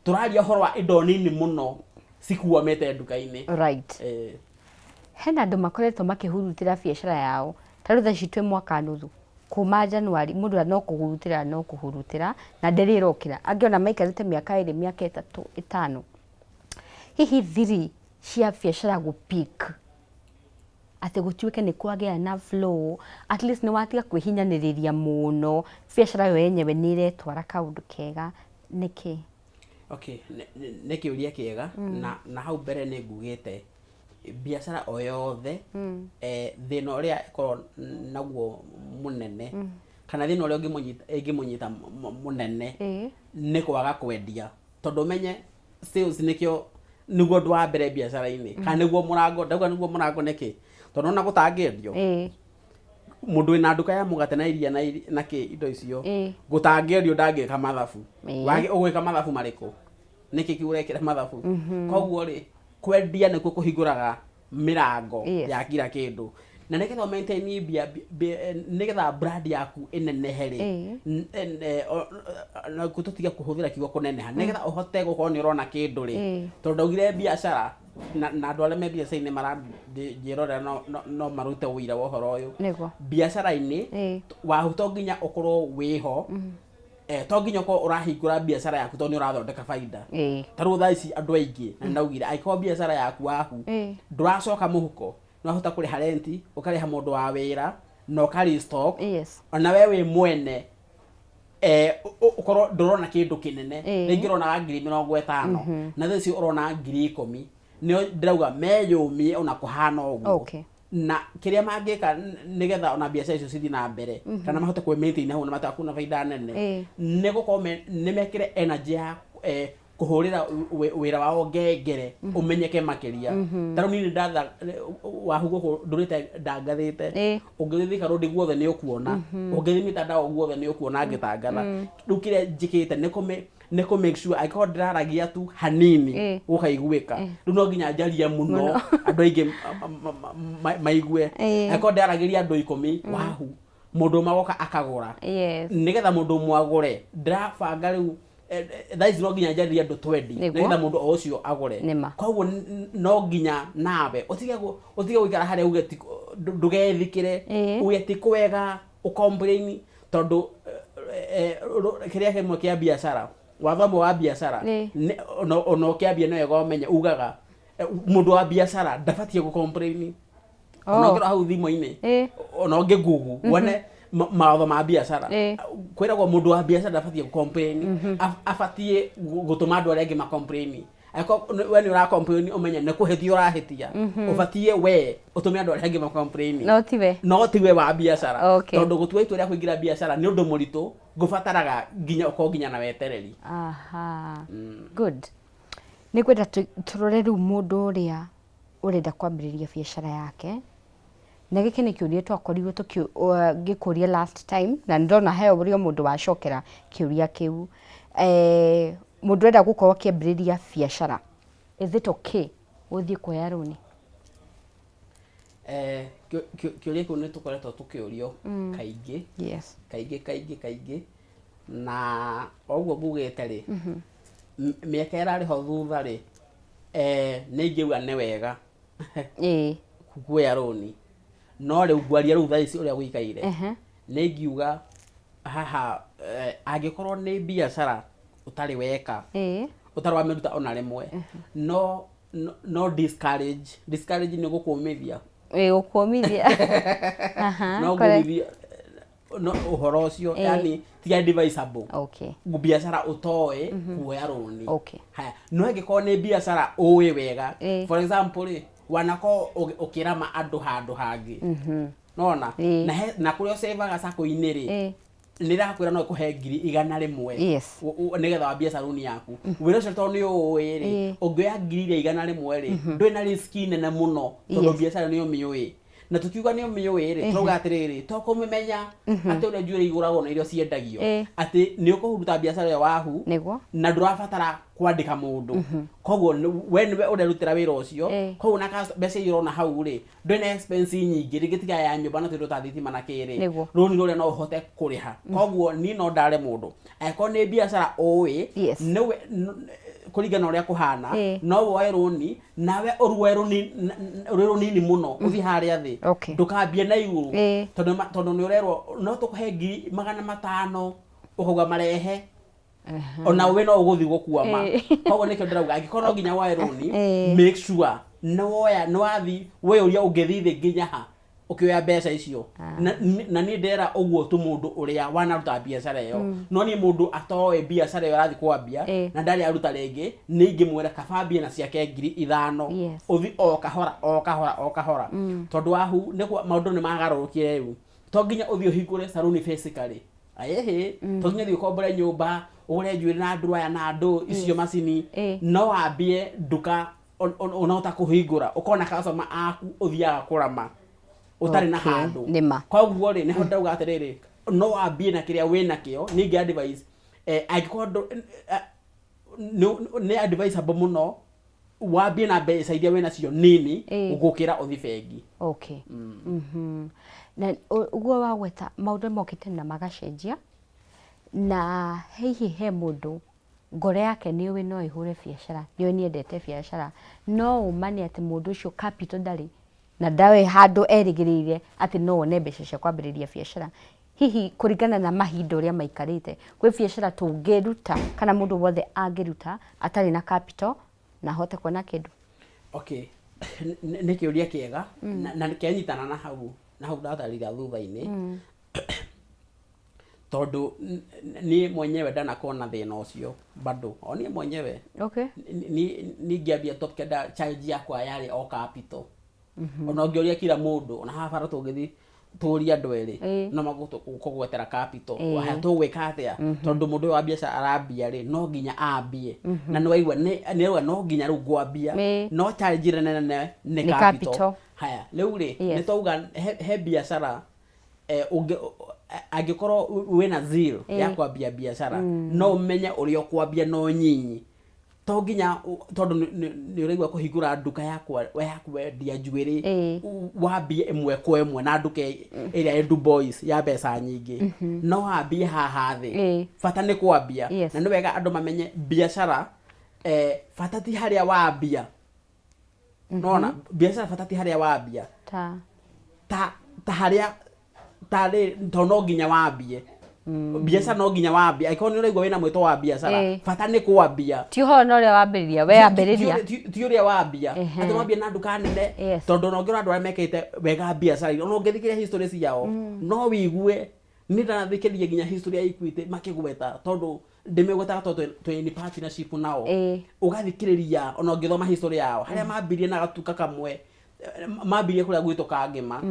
tũraria ũhoro wa indo nini mũno cikuamĩte nduka-inĩ. Hena andũ makoretwo makĩhurutĩra biacara yao, ta rĩu thaa ici twĩ mwaka nuthu kuma January, mũndũ no kũhurutĩra no kũhurutĩra na ndĩrĩ ĩrokĩra, angĩ ona maikarĩte mĩaka 2, mĩaka 3, 5. Hihi thiri cia biacara gũ peak atĩ gũtuĩke nĩ kwagĩa na flow, at least nĩ watiga kwĩhinyanĩrĩria mũno, biacara yo yenyewe nĩ ĩretwara, kaũndũ kega nĩkĩ? Okay, nĩ kĩũria kĩega. Na hau mbere nĩ ngugĩte biacara o yothe, thĩna ũrĩa ĩkorwo naguo mũnene, kana thĩna ũrĩa ĩngĩmũnyita mũnene, nĩ kwaga kwendia, tondũ ũmenye sales nĩkĩo nĩguo ũndũ wa mbere biacara-inĩ, kana nĩguo mũrango. Ndauga nĩguo mũrango nĩkĩ? Tondũ ona gũtangĩendio, mũndũ wĩna nduka ya mũgate na iria na kĩ indo icio, gũtangĩendio ndangĩka mathabu. Ũgwĩka mathabu marĩkũ? Nĩkĩ kĩu ũrekĩra mathabu? Koguo rĩ, kwendia nĩkuo kũhingũraga mĩrango ya kila kĩndũ, na nĩgetha ũ maintain nĩgetha brand yaku ĩnenehe rĩ, na tũtige kũhũthĩra kiugo kũneneha, nĩgetha ũhote gũkorwo nĩ ũrona kĩndũ rĩ, tondũ ndaugire biacara na andũ arĩa me biacara-inĩ maranjĩrorera no marute ũira wa ũhoro ũyũ. Biacara-inĩ wahu to nginya ũkorwo wĩho, to nginya ũkorwo ũrahingũra biacara yaku tondũ nĩ ũrathondeka baida. Ta rĩu thaa ici andũ aingĩ, na ndaugire angĩkorwo biacara yaku wahu ndũracoka mũhuko, nĩ wahota kũrĩha renti, ũkarĩha mũndũ wa wĩra na ũka restock, ona we wĩ mwene, ũkorwo ndũrona kĩndũ kĩnene, rĩngĩ ũronaga 50,000 na thaa ici ũrona 10,000, nĩo ndĩrauga meyũmie ona kũhana ũguo. Na kĩrĩa mangĩka nĩgetha ona biacara icio cithiĩ na mbere, kana mahote kwĩ maintain hau na matakuona baida nene, nĩ gũkorwo nĩ mekĩre energy ya kũhũrĩra wĩra wao ngengere ũmenyeke makĩria. Ta rĩu niĩ nĩ ndatha wahu gũkũ ndũrĩte ndangathĩte. Ũngĩthiĩ Thika Road guothe nĩ ũkuona, ũngĩthiĩ mitandao guothe nĩ ũkuona ngĩtangatha. Rĩu kĩrĩa njĩkĩte nĩ kũ make sure angĩkorwo ndĩraragia tu hanini gũkaiguĩka, rĩu no nginya njarie mũno andũ aingĩ maigue. Angĩkorwo ndĩraragĩria andũ 10, wahu mũndũ ũmwe agoka akagũra. Nĩgetha mũndũ ũmwe agũre, ndĩrabanga rĩu, thaa ici no nginya njarĩrie andũ 20 nĩgetha mũndũ o ũcio agũre. Koguo no nginya nawe ũtige gũikara harĩa uge ndũgethikĩre, uge ti kwega, ũ complain, tondũ kĩrĩa kĩmwe kĩa biacara Watho ũmwe wa biacara, Ĩĩ. ona ũkĩambia nĩ wega ũmenye ugaga mũndũ wa biacara ndabatiĩ gũ complain. Ona ũngĩrora hau thimũ-inĩ, Ĩĩ. ona ũngĩ google wone mawatho ma biacara, Ĩĩ. kwĩragwo mũndũ wa biacara ndabatiĩ gũ complain, abatiĩ gũtũma andũ arĩa angĩ ma complain. Angĩkorwo we nĩ ũra complain, ũmenye nĩ kũhĩtia ũrahĩtia. Ũbatiĩ we ũtũme andũ arĩa angĩ ma complain, No tiwe. No tiwe wa biacara. Okay. Tondũ gũtua itua rĩa kũingĩra biacara nĩ ũndũ mũritũ, gũbataraga nginya ũkorwo nginya na wetereri. Aha, good. Nĩ ngwenda tũrore rĩu mũndũ ũrĩa ũrenda kwambĩrĩria biacara yake, na gĩkĩ nĩ kĩũria twakorirwo ngĩkũria last time, na nĩ ndona he ũrĩa mũndũ wacokera kĩũria kĩu. Mũndũ ũrenda gũkorwo akĩambĩrĩria biacara, is it okay gũthiĩ kuoya rũni? Kĩũria kĩu nĩ tũkoretwo tũkĩũrio kaingĩ, kaingĩ kaingĩ kaingĩ, na o ũguo ngugĩte rĩ, mĩaka ĩrarĩ ho thutha rĩ, nĩ ingĩuga nĩ wega kuoya rũni, no rĩu ngwaria rĩu thaa ici ũrĩa gũikaire, nĩ ingiuga haha, angĩkorwo nĩ biacara ũtarĩ weka, ũtarĩ wamĩruta ona rĩmwe, no discourage nĩ gũkũmithia. Ĩĩ, gũkũmithia. Aha, No correct. ngũmithia no ũhoro ũcio, yani ti advisable biacara ũtoĩ kuoya rũni. Haya, no angĩkorwo nĩ biacara ũĩ wega, for example rĩ, wanakorwo ũkĩrama andũ handũ hangĩ, nona na kũrĩa ũcevaga sacco-inĩ rĩ, nĩ rakwĩra no ĩkũhe 100,000 nĩgetha wambie saruni yaku. Wĩra ũcio tondũ nĩ ũĩ rĩ, ũngĩoya ngiri iria 100 rĩ, ndũrĩ na risk nene mũno, tondũ biacara nĩ ũmĩũĩ. Na tukiuga nĩ ũmĩũĩ rĩ, turauga atĩrĩrĩ, to kũmĩmenya atĩ ũrĩa njuĩrĩ igũragwo na iria ciendagio, atĩ nĩ ũkũruta biacara ĩyo wahu na ndũrabatara kwandĩka mũndũ, koguo we nĩwe ũrerutĩra wĩra ũcio. Koguo na mbeca iria ũrona hau rĩ, ndũrĩ na expense nyingĩ rĩngĩ tiga ya nyũmba na tũindo ta thitima na kĩrĩ. Rũni rũrĩa no ũhote kũrĩha. Koguo niĩ no ndare mũndũ, angĩkorwo nĩ biacara ũĩ, nĩwe kũringana na ũrĩa kũhana, no woe rũni nawe ũruoe rwĩ rũnini mũno, ũthiĩ harĩa thĩ. Ndũkambie na igũrũ, tondũ nĩ ũrerwo no tũkũhe 500,000, ũkauga marehe, ona we no ũgũthiĩ gũkwama. Koguo nĩkĩo ndĩrauga angĩkorwo no nginya woe rũni, make sure nĩ woya, nĩ wathi weyũria ũngĩthiĩ thĩ nginya ha ũkĩoya mbeca icio. Na niĩ ndĩrera ũguo tu mũndũ ũrĩa wanaruta biacara ĩyo, no niĩ mũndũ atoĩ biacara ĩyo arathiĩ kwambia na ndarĩ aruta rĩngĩ, nĩ ingĩmwĩra kaba ambie na ciake 5,000, ũthi o kahora o kahora o kahora, tondũ wahu nĩ maũndũ nĩ magarũrũkire rĩu. To nginya ũthiĩ ũhingũre saruni physically, aĩhĩ, to nginya ũthiĩ ũkombore nyũmba, ũgũre njuĩrĩ na ndwaya na andũ icio macini. No wambie nduka ũnahota kũhingũra, ũkona customer aku ũthiaga kũrama ũtarĩ na handũ. Nĩma. Koguo rĩ, nĩho ndauga atĩrĩrĩ, no wambie na kĩrĩa wĩ nakĩo. Niĩ ingĩ advise, angĩkorwo nĩ advisable mũno wambie na mbeca iria wĩ nacio nini gũkĩra ũthi bengi. Okay. Na ũguo wagweta, maũndũ mokĩte na magacenjia, na hihi he mũndũ ngoro yake nĩ ũĩ no ĩhũre biacara, nĩ ũĩ nĩ endete biacara, no ũma nĩ atĩ mũndũ ũcio capital ndarĩ na ndarĩ handũ erĩgĩrĩire atĩ no one mbeca cia kwambĩrĩria biacara. Hihi kũringana na mahinda ũrĩa maikarĩte, kwĩ biacara tũngĩruta kana mũndũ wothe angĩruta atarĩ na capital na ahote kuona kĩndũ? Okay, nĩ kĩũria kĩega na kĩanyitana na hau na hau ndatarĩria thutha-inĩ, tondũ niĩ mwenyewe ndanakorwo na thĩna ũcio bado, o niĩ mwenyewe. Niĩ ngĩambia Top Kenda, challenge yakwa yarĩ o capital. Ona ũngĩũria kila mũndũ, ona haha bara tũngĩthiĩ tũrie andũ erĩ, no magũkũgwetera capital. Haya, tũgwĩka atĩa? Tondũ mũndũ ũyũ wa biacara arambia rĩ, no nginya ambie, na nĩ waigua nĩ arauga no nginya rĩu ngwambia, no challenge ĩrĩa nene nĩ Nĩ capital. Capital. Haya, rĩu rĩ, nĩ twauga he biacara, angĩkorwo wĩna zeal ya kwambia biacara, no ũmenye ũrĩa ũkwambia no nyinyi, to nginya tondũ nĩ ũraigua kũhingũra nduka ya kwendia njuĩrĩ, wambie ĩmwe kwa ĩmwe na nduka ĩrĩa ĩ Dubois ya mbeca nyingĩ. No wambie haha thĩ. Bata nĩ kwambia. Na nĩ wega andũ mamenye biacara, bata ti harĩa wambia. Nona biacara bata ti harĩa wambia, ta ta harĩa tarĩ, to no nginya wambie. Biacara no nginya wambia, angĩkorwo nĩ ũraigua wĩna mwĩto wa biacara, bata nĩ kwambia. Ti ũhoro na ũrĩa wambĩrĩria, we ambĩrĩria. Ti ũrĩa wambia, atĩ wambia na nduka nene, tondũ ona ũngĩrora andũ arĩa mekĩte wega biacara-inĩ, ona ũngĩthikĩrĩria history ciao, no wigue nĩ ndanathikĩrĩria nginya history ya Equity makĩgweta, tondũ ndĩmĩgwetaga tondũ twĩ in partnership nao. Ũgathikĩrĩria ona ũngĩthoma history yao, harĩa mambirie na gatuka kamwe, mambirie kũrĩa gwitũ Kangĩma,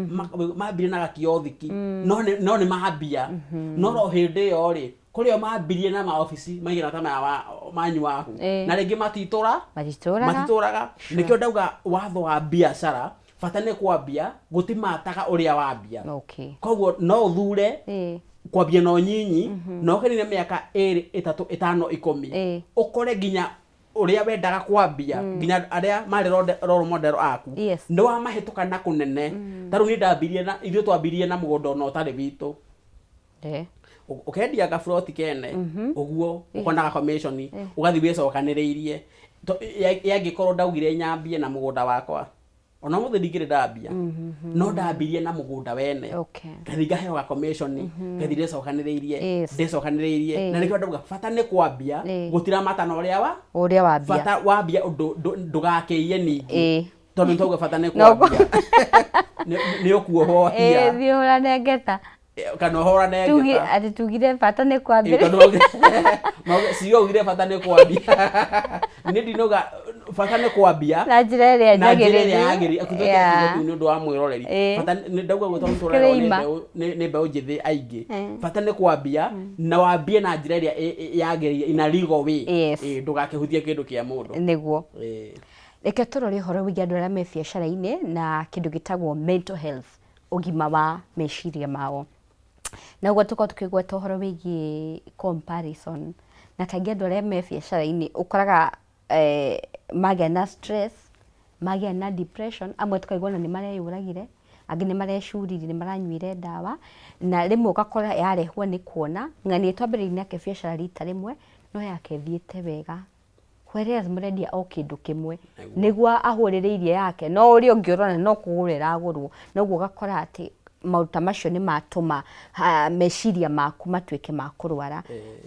mambirie na gakiothiki, no nĩ mambia. No ro hĩndĩ ĩyo rĩ, kũrĩa mambirie na maobici maigana ta maya manyu wahu, na rĩngĩ matitũra Matitũraga. Matitũraga. Nĩkĩo ndauga watho wa biacara, bata nĩ kwambia, gũtimataga ũrĩa wambia. Koguo no ũthure kwambia na ũnyinyi, na ũkĩnine mĩaka 2, 3, 5, 10, ũkore nginya ũrĩa wendaga kwambia, nginya arĩa marĩ role model aku, nĩ wamahĩtũka na kũnene. Ta rĩu niĩ ndambirie na ithuĩ twambirie na mũgũnda ona ũtarĩ witũ. Ũkendia gaburoti kene ũguo, ũkonaga commission, ũgathiĩ wĩcokanĩrĩirie. Yangĩkorwo ndaugire nyambie na mũgũnda wakwa, ona ũmũthĩ ndingĩrĩ ndambia, no ndambirie na mũgũnda wene, ngathi ngaheo ga commission, ngathi ndĩcokanĩrĩirie, ndĩcokanĩrĩirie. Na nĩkĩo ndauga bata nĩ kwambia, gũtiramata na ũrĩa wa Ũrĩa wambia. Bata wambia ũndũ ndũgakĩiye ningĩ, tondũ nĩtwauga bata nĩ kwambia. Nĩ ũkuohwo hia. Thiĩ ũhũrane ngeta. Kana ũhũrane ngeta. Atĩ tugire bata nĩ kwambĩrĩria. Tondũ ciugo augire bata nĩ kwambia, nĩ ndinauga bata nĩ kwambia na njĩra ĩrĩa na njĩra ĩrĩa njagĩrĩru. yagĩrĩire. Akuthukia kiugo kĩu nĩ ũndũ wa mwĩroreri. Bata nĩ ndauga ũguo tondũ tũrerwo nĩ Disclaimer. Nĩ mbeũ njĩthĩ aingĩ. Bata nĩ kwambia, na wambie na njĩra ĩrĩa yagĩrĩire, in a legal way. Ndũgakĩhutie kĩndũ kĩa mũndũ. Nĩguo. Reke tũrore ũhoro wĩgiĩ andũ arĩa me biacara-inĩ na kĩndũ gĩtagwo mental health, ũgima wa meciria mao. Na ũguo tũkorwo tũkĩgweta ũhoro wĩgiĩ comparison, na kaingĩ andũ arĩa me biacara-inĩ ũkoraga magĩa na stress, magĩa na depression, amwe tũkaigua ona nĩ mareyũragire, angĩ nĩ marecuririe, nĩ maranyuire ndawa, na rĩmwe ũgakora yarehwo nĩ kuona ng'ania twambĩrĩirie nake biacara rita rĩmwe, no yake ĩthiĩte wega. Whereas mũrendia o kĩndũ kĩmwe, nĩguo ahũrĩrĩirie yake, no ũrĩa ũngĩ ũrona no kũgũrwo ĩragũrwo. Noguo ũgakora atĩ maũndũ ta macio nĩ matũma meciria maku matuĩke ma kũrwara.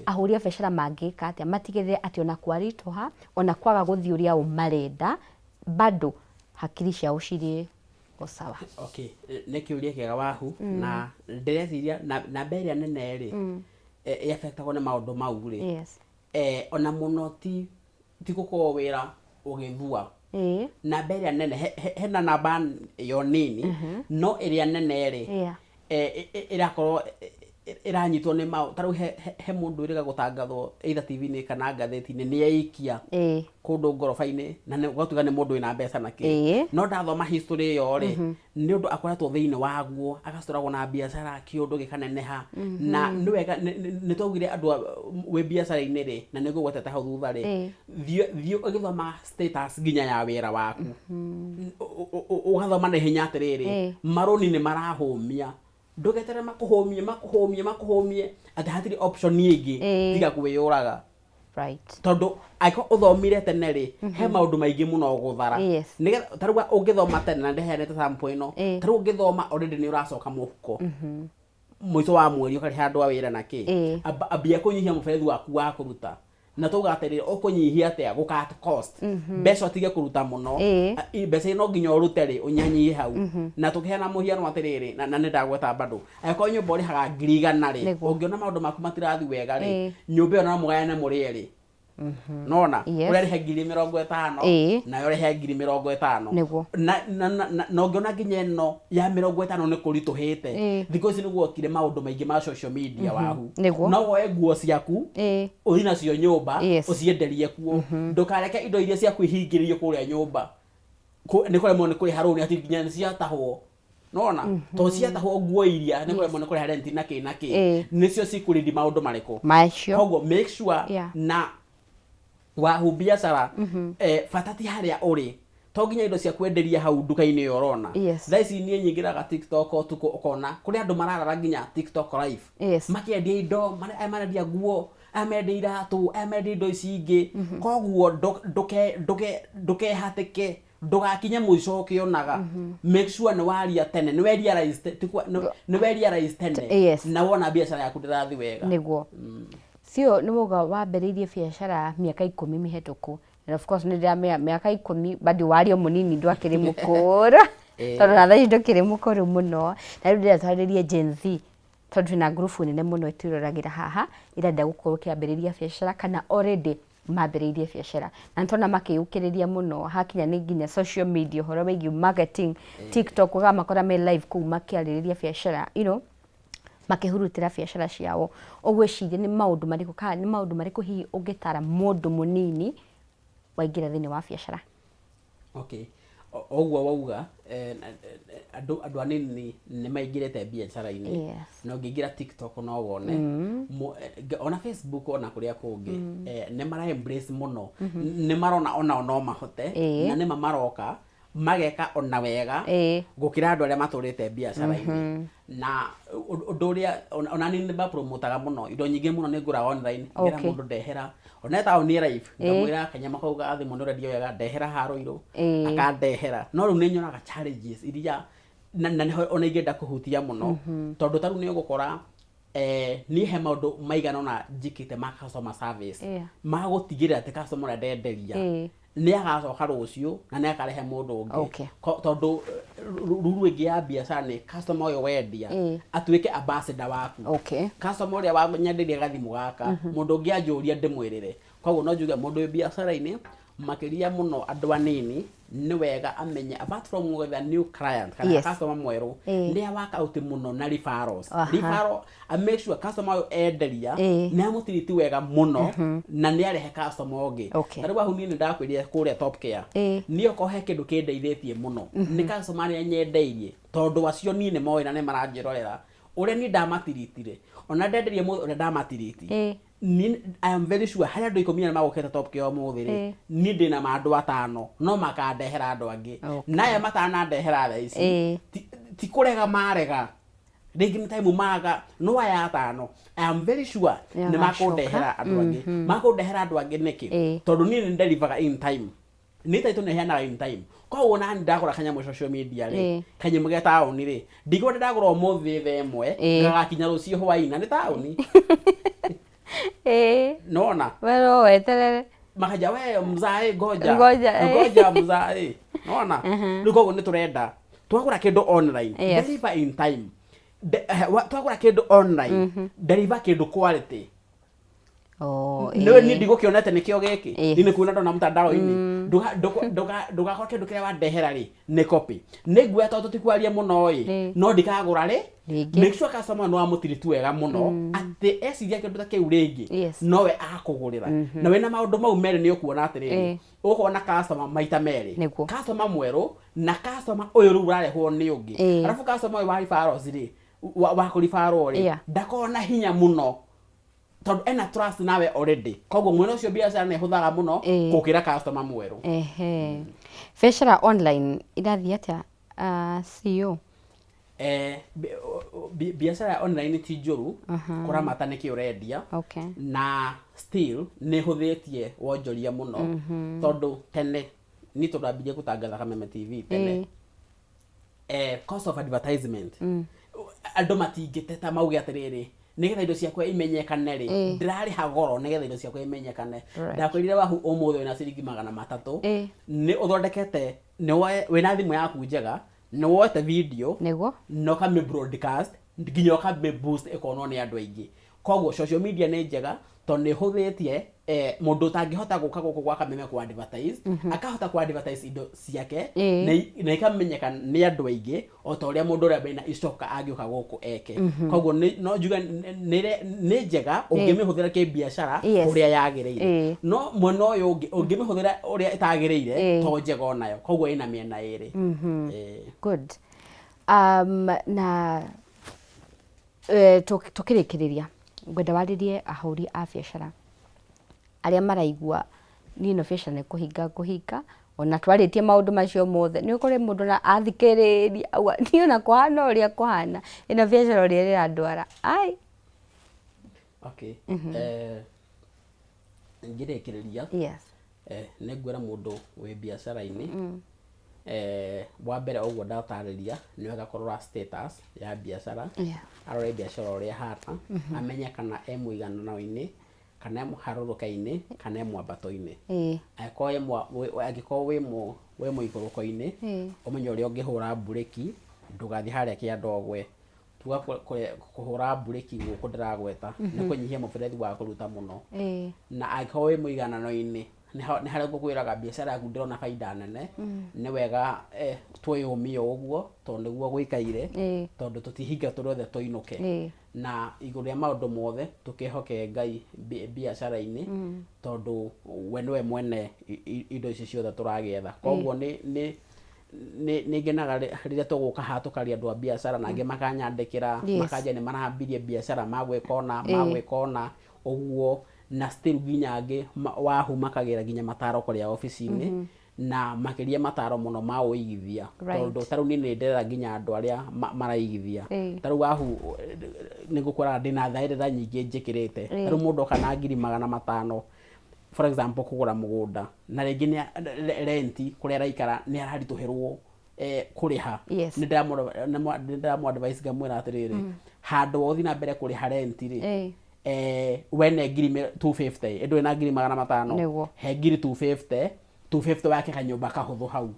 Ahũri a biacara mangĩka atĩa matigĩrĩre atĩ ona kwaritũha, ona kwaga gũthiĩ ũrĩa o marenda, bado hakiri ciao cirĩ o sawa? Okay, nĩ kĩũria kĩega wahu, na ndĩreciria namba ĩrĩa nene rĩ, ĩ-affectagwo nĩ maũndũ mau rĩ, ona mũno ti gũkorwo wĩra ũgĩthua. Namba ĩrĩa nene, hena namba ĩyo nini, no ĩrĩa nene rĩ, ĩrakorwo ĩranyitwo nĩ maũ. Ta rĩu he mũndũ wĩrĩga gũtangathwo either TV-inĩ kana ngathĩti-inĩ nĩ eikia kũndũ ngoroba-inĩ, na ũgatuĩka nĩ mũndũ wĩna mbeca na kĩ. No ndathoma history ĩyo rĩ, nĩ ũndũ akoretwo thĩinĩ waguo, agacoragwo na biacara, kĩũndũ gĩkaneneha. Na nĩ wega nĩ twaugire andũ wĩ biacara-inĩ rĩ, na nĩ ngũgwetete hau thutha rĩ, thiĩ ũgĩthoma status nginya ya wĩra waku. Ũgathoma na ihenya atĩrĩrĩ, marũni nĩ marahũmia, ndũgeterere makũhũmie, makũhũmie, makũhũmie atĩ hatirĩ option ĩngĩ tiga kwĩyũraga. Tondũ angĩkorwo ũthomire tene rĩ, he maũndũ maingĩ mũno ũgũthara. Nĩgetha ta rĩu ũngĩthoma tene, na ndĩheanĩte sample ĩno, ta rĩu ũngĩthoma already nĩ ũracoka mũhuko mũico wa mweri, ũkarĩha andũ a wĩra na kĩ. Ambia kũnyihia mũberethi waku wa kũruta, na tauga atĩrĩrĩ, ũkũnyihia atĩa? Gũ cut cost, mbeca ũtige kũruta mũno. Mbeca no nginya ũrute rĩ, ũnyihanyihie hau. Na tũkĩheana mũhiano atĩrĩrĩ, na nĩ ndagweta bado, angĩkorwo nyũmba ũrĩhaga 100,000 rĩ, ũngĩona maũndũ maku matirathiĩ wega rĩ, nyũmba ĩyo no mũgayane mũrĩ erĩ, nona? Ũrĩa arĩhe 50,000, nayo ũrĩhe 50,000. Na ũngĩona nginya ĩno ya 50 nĩ kũritũhĩte, thikũ ici nĩ guokire maũndũ maingĩ ma social media wahu. No woe nguo ciaku, ũthiĩ nacio nyũmba, ũcienderie kuo. Ndũkareke indo iria ciaku ihingĩrĩrio kũrĩa nyũmba, nĩ kũremwo nĩ kũrĩha rũni, atĩ nginya nĩ ciatahwo, nona? Tondũ ciatahwo nguo iria, nĩ kũremwo nĩ kũrĩha rent na kĩ na kĩ, nĩcio cikũrindi maũndũ marĩkũ macio. Koguo make sure na wahu biacara, bata ti harĩa ũrĩ, to nginya indo cia kwenderia hau nduka-inĩ ĩyo ũrona. Thaa ici niĩ nyingĩraga TikTok ũtukũ, ũkona kũrĩ andũ mararara nginya TikTok live, makĩendia indo, aya marendia nguo, aya mendia iratũ, aya mendia indo ici ingĩ. Koguo ndũkehatĩke. Ndũgakinye mũico ũkĩonaga. Make sure nĩ waria tene, nĩ we realize te- ti kwa- nĩ- nĩ we realize tene na wona biacara yaku ndĩrathiĩ wega. Nĩguo cio nĩ wauga wambĩrĩirie biacara mĩaka 10 mĩhetũku, and of course nĩ ndĩramenya mĩaka 10 bado warĩ o mũnini, ndwakĩrĩ mũkũrũ, tondũ na thaa ici ndũkĩrĩ mũkũrũ mũno. Na rĩu ndĩrenda twarĩrie Gen Z, tondũ twĩna ngurubu nene mũno ĩtwĩroragĩra haha ĩrenda gũkorwo ĩkĩambĩrĩria biacara kana already mambĩrĩirie biacara, na nĩtwona makĩyũkĩrĩria mũno hakinya nĩ nginya social media, ũhoro wĩgiĩ marketing, TikTok, ũkamakora me live kũu makĩarĩrĩria biacara, makĩhurutĩra biacara ciao. Ũgwĩciria nĩ maũndũ marĩkũ, kana nĩ maũndũ marĩkũ hihi ũngĩtara mũndũ mũnini waingĩra thĩinĩ wa biacara? Okay, ũguo wauga, andũ anini nĩ maingĩrĩte biacara-inĩ. Na ũngĩingĩra TikTok no wone, ona Facebook, ona kũrĩa kũngĩ, nĩ mara embrace mũno, nĩ marona onao no mahote, na nĩma maroka mageka ona wega gũkĩra andũ arĩa matũrĩte biacara-inĩ. Na ũndũ ũrĩa ona niĩ nĩ mapromotaga mũno, indo nyingĩ mũno nĩ ngũraga online, ngera mũndũ ndehera, ona taũni live, ngamwĩra kanyama kau ga thimũ nĩ ũrendia wega, ndehera haha Rũirũ, akandehera. No rĩu nĩ nyonaga challenges iria na nĩho ona ingĩenda kũhutia mũno, tondũ ta rĩu nĩ ũgũkora, niĩ he maũndũ maigana ũna njĩkĩte ma customer service, ma gũtigĩrĩra atĩ customer ũrĩa ndenderia nĩ agacoka rũciũ na nĩ akarehe mũndũ ũngĩ. Tondũ ruru ĩngĩ ya biacara nĩ customer ũyũ wendia atuĩke ambassador waku. Customer ũrĩa wanyenderia gathimũ gaka, mũndũ ũngĩ anjũria ndĩmwĩrĩre. Koguo no njuge mũndũ wĩ biacara-inĩ, makĩria mũno andũ anini, nĩ wega amenye apart from gwetha new client kana customer mwerũ, nĩ a work out mũno na referrals. Referral, a make sure customer ũyũ enderia nĩ amũtiriti wega mũno na nĩ arehe customer ũngĩ. Ta rĩu hau niĩ nĩ ndakwĩrire kũrĩa Top Care, niĩ okorwo he kĩndũ kĩndeithĩtie mũno nĩ customer arĩa nyendeirie, tondũ acio niĩ nĩ moĩ na nĩ maranjĩrorera ũrĩa niĩ ndamatiritire, ona ndenderie mũndũ ũrĩa ndamatiriti. Niĩ I am very sure harĩ andũ 10 arĩa magũkĩte Top Care ũmũthĩ rĩ, niĩ ndĩna ma andũ atano no makandehera andũ angĩ. Na aya matanandehera thaa ici, ti kũrega marega, rĩngĩ nĩ time maga, no aya atano I am very sure nĩ nĩ makũndehera andũ angĩ. Makũndehera andũ angĩ nĩkĩ? Tondũ niĩ nĩ ndelivaga in time, nĩ taitũ nĩ heanaga in time. Koguo na ndagũra kanyamũ social media rĩ, kanyamũ ge taũni rĩ, ndigwo ndagũra ũmũthĩ thaa 1, gagakinya rũciũ hwaĩ-inĩ na nĩ taũni. Nona We no weterere. Makaja we mzae ngoja. Ngoja, eh. Ngoja mzae, nona rĩu koguo nĩ tũrenda twagũra kĩndũ online, deliver in time. Twagũra kĩndũ online, deliver kĩndũ quality. Oh, nĩ niĩ ndigũkĩonete nĩkĩo gĩkĩ. Niĩ nĩ kuona ndona mtandao-inĩ. Ndũgakore kĩndũ kĩrĩa wandehera rĩ nĩ copy, nĩ nguoya tondũ tũtikwaria mũno ĩ, no ndikagũra rĩ. Rĩngĩ. Make sure customer nĩ wamũtiriti wega mũno atĩ eciria kĩndũ ta kĩu rĩngĩ nowe akũgũrĩra. Na wĩna maũndũ mau merĩ nĩ ũkuona atĩrĩrĩ, ũkuona customer maita merĩ, customer mwerũ na customer ũyũ rĩu ũrarehwo nĩ ũngĩ. Arabu customer ũyũ wa referrals rĩ, wa kũribarwo rĩ, ndakoragwo na hinya mũno tondũ ena trust nawe already. Koguo mwena ũcio biacara nĩ ĩhũthaga mũno gũkĩra customer mwerũ. Ehe, biacara online irathiĩ atĩa, CEO? Biacara ya online ti njũru, kũramata nĩkĩ ũrendia. Na still nĩ ĩhũthĩtie wonjoria mũno, tondũ tene niĩ tondũ ndambirie gũtangatha Kameme TV tene, cost of advertisement, andũ matingĩteta mauge atĩrĩrĩ, nĩgetha indo ciakwa imenyekane rĩ, ndĩrarĩha goro nĩgetha indo ciakwa imenyekane. Ndakwĩrire wahu ũmũthĩ wĩna ciringi 300, nĩ ũthondekete, nĩ wĩna thimũ yaku njega, nĩ woete video na ũkamĩ broadcast nginya ũkamĩ boost ĩkonwo nĩ andũ aingĩ. Koguo social media nĩ njega tondũ nĩ ĩhũthĩtie, mũndũ ũtangĩhota gũka gũkũ gwa Kameme ku advertise, akahota ku advertise indo ciake na ikamenyeka nĩ andũ aingĩ o ta ũrĩa mũndũ ũrĩa wĩna icoka angĩũka gũkũ eke. Koguo no njuge nĩ njega ũngĩmĩhũthĩra kĩbiacara ũrĩa yagĩrĩire. No mwena ũyũ ũngĩ, ũngĩmĩhũthĩra ũrĩa ĩtagĩrĩire, to njega onayo. Koguo ĩna mĩena ĩrĩ. Good. Na tũkĩrĩkĩrĩria, ngwenda warĩrie ahũri a biacara arĩa maraigua niĩ ĩno biacara nĩ kũhinga ngũhinga, ona twarĩtie maũndũ macio mothe, nĩ ũkore mũndũ ona athikĩrĩria auga niĩ ona kũhana ũrĩa kũhana, ĩno biacara ũrĩa ĩrandwara ai. Okay. Ngĩrĩkĩrĩria, nĩ ngwĩra mũndũ wĩ biacara-inĩ. Eh, wa mbere ũguo ndatarĩria nĩ wega kũrora status ya biacara arore biacara ũrĩa ĩhana amenye kana e mũiganano-inĩ kana e mũharũrũka-inĩ kana e mwambato-inĩ. Angĩkorwo wĩ mwa- wĩ- angĩkorwo wĩ mũ- wĩ mũikũrũko-inĩ ũmenye ũrĩa ũngĩhũra mburĩki ndũgathiĩ harĩa kĩanda ũgwe. Tuga kũhũra mburĩki gũkũ ndĩragweta nĩ kũnyihia mũberethi wa kũruta mũno. Na angĩkorwo wĩ mũiganano-inĩ nĩ harĩa ngũkwĩraga biacara yaku ndĩrona baida nene, nĩ wega twĩyũmie ũguo tondũ nĩguo gũikaire, tondũ tũtihinga tũrĩ othe tũinũke. Na igũrũ rĩa maũndũ mothe tũkĩhoke Ngai biacara-inĩ, tondũ we nĩwe mwene indo ici ciothe tũragĩetha. Koguo nĩ nĩ nĩ nĩ ngenaga rĩrĩa tũgũka haha tũkaria andũ a biacara na angĩ makanyandĩkĩra makanjia nĩ marambirie biacara magwĩka ũna magwĩka ũna ũguo, na still nginya angĩ wahu makagĩra nginya mataro kũrĩa obici-inĩ, na makĩria mataro mũno ma ũigithia. Tondũ ta rĩu niĩ nĩ ndĩrera nginya andũ arĩa maraigithia. Ta rĩu wahu nĩ ngũkoraga ndĩna thaĩrĩra nyingĩ njĩkĩrĩte. Ta rĩu mũndũ oka na 500,000 for example kũgũra mũgũnda, na rĩngĩ nĩ renti kũrĩa araikara nĩ araritũhĩrwo kũrĩha. Nĩ ndĩramũ advice ngamwĩra atĩrĩrĩ, handũ wa ũthiĩ na mbere kũrĩha renti rĩ, wene ngiri 250 ĩndũ ĩna 500,000. He ngiri 250 250 wake kanyũmba kahũthũ hau.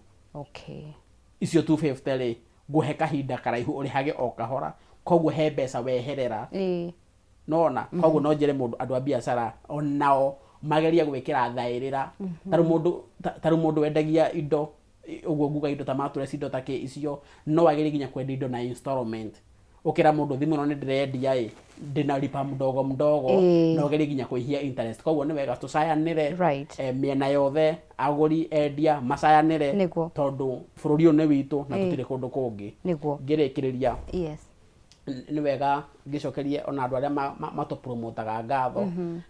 Icio 250 rĩ, ngũhe kahinda karaihu ũrĩhage o kahora, koguo he mbeca weherera. Nona koguo no njĩre mũndũ andũ a biacara onao magerie gwĩkĩra thaĩrĩra. Ta rĩu mũndũ ta rĩu mũndũ wendagia indo ũguo nguga indo ta mattress, indo ta kĩ icio, no agerie nginya kwendia indo na installment. Ũkĩra mũndũ thimũ ĩno nĩ ndĩrendia ĩ ndĩna lipa mdogo mdogo, na ũgerie nginya kũihia interest. Koguo nĩ wega tũcayanĩre mĩena yothe, agũri, endia macayanĩre, tondũ bũrũri ũyũ nĩ witũ na tũtirĩ kũndũ kũngĩ. Ngĩrĩkĩrĩria, nĩ wega ngĩcokerie ona andũ arĩa matũpromotaga ngatho,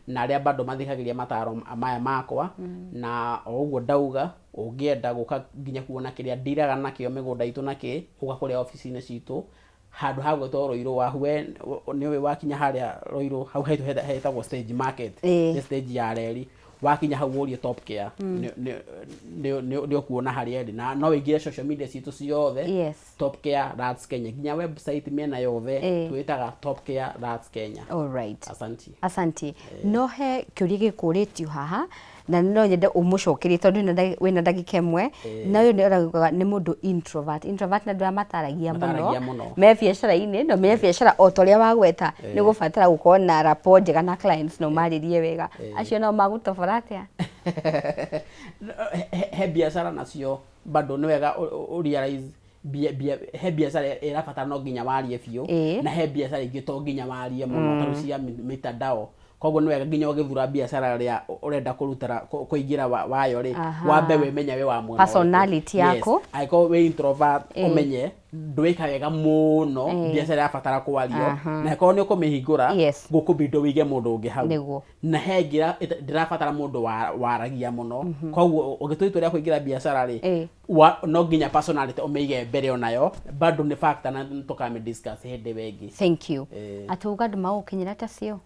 na arĩa bado mathikagĩrĩria mataro maya makwa. Na o ũguo ndauga, ũngĩenda gũka nginya kuona kĩrĩa ndiraga nakĩo mĩgũnda itũ na kĩ, ũka kũrĩa obici-inĩ citũ handũ ha gwĩtwo Ruiru wahu we nĩũĩ wakinya harĩa Ruiru hau haitũ hetagwo stage market. Nĩ stage ya reri. Wakinya hau ũrie Top Care, nĩ ũkuona harĩa ĩrĩ, na no ũingĩre social media citũ ciothe, Top Care Rats Kenya, nginya website mĩena yothe twĩtaga Top Care Rats Kenya. Alright. Asanti. Asanti. No he kĩũria gĩkũrĩtio haha na no nyende ũmũcokerie tondũ wĩna ndagĩka ĩmwe. Na ũyũ nĩ araugaga nĩ mũndũ introvert. Introvert nĩ andũ arĩa mataragia Mataragia mũno mũno. me biacara-inĩ, no me biacara o ta ũrĩa wagweta nĩ gũbatara gũkorwo na rapport njega na clients na ũmarĩrie wega. Acio nao magũtobora atĩa? He biacara nacio bado nĩ wega ũ realize he biacara ĩrabatara no nginya warie biũ, na he biacara ingĩ to nginya warie mũno, ta rĩu cia mitandao. Koguo nĩ wega nginya ũgĩthura biacara ĩrĩa ũrenda kũrutĩra kũingĩra wayo rĩ, wambe wĩmenye wĩ wa mwena ũrĩkũ. Personality yaku. Angĩkorwo wĩ introvert, ũmenye ndwĩka wega mũno biacara ĩrabatara kwario, na angĩkorwo nĩ ũkũmĩhingũra, gũkũbindwo wĩige mũndũ ũngĩ hau. Na he ĩngĩ ndĩrabatara mũndũ waragia mũno. Koguo ũgĩtua itua rĩa kũingĩra biacara rĩ, no nginya personality ũmĩige mbere onayo bado nĩ factor, na tũkamĩ discuss hĩndĩ ĩyo ĩngĩ. Thank you. Atĩ uga andũ magũkinyĩra ta cio?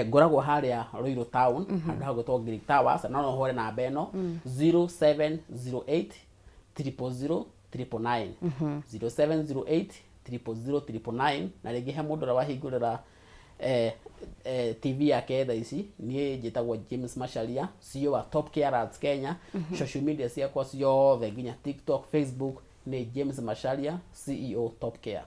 Ngoragwo harĩa Ruiru town, handũ hagwĩtwo Greek Towers, na no ũhũre namba ĩno 0708 000 999, 0708 000 999. Na rĩngĩ he mũndũ ũrĩa wahingũrĩra TV yake thaa ici, niĩ njĩtagwo James Macharia, CEO wa Top Care Ads Kenya. Social media ciakwa ciothe nginya TikTok, Facebook nĩ James Macharia, CEO Top Care.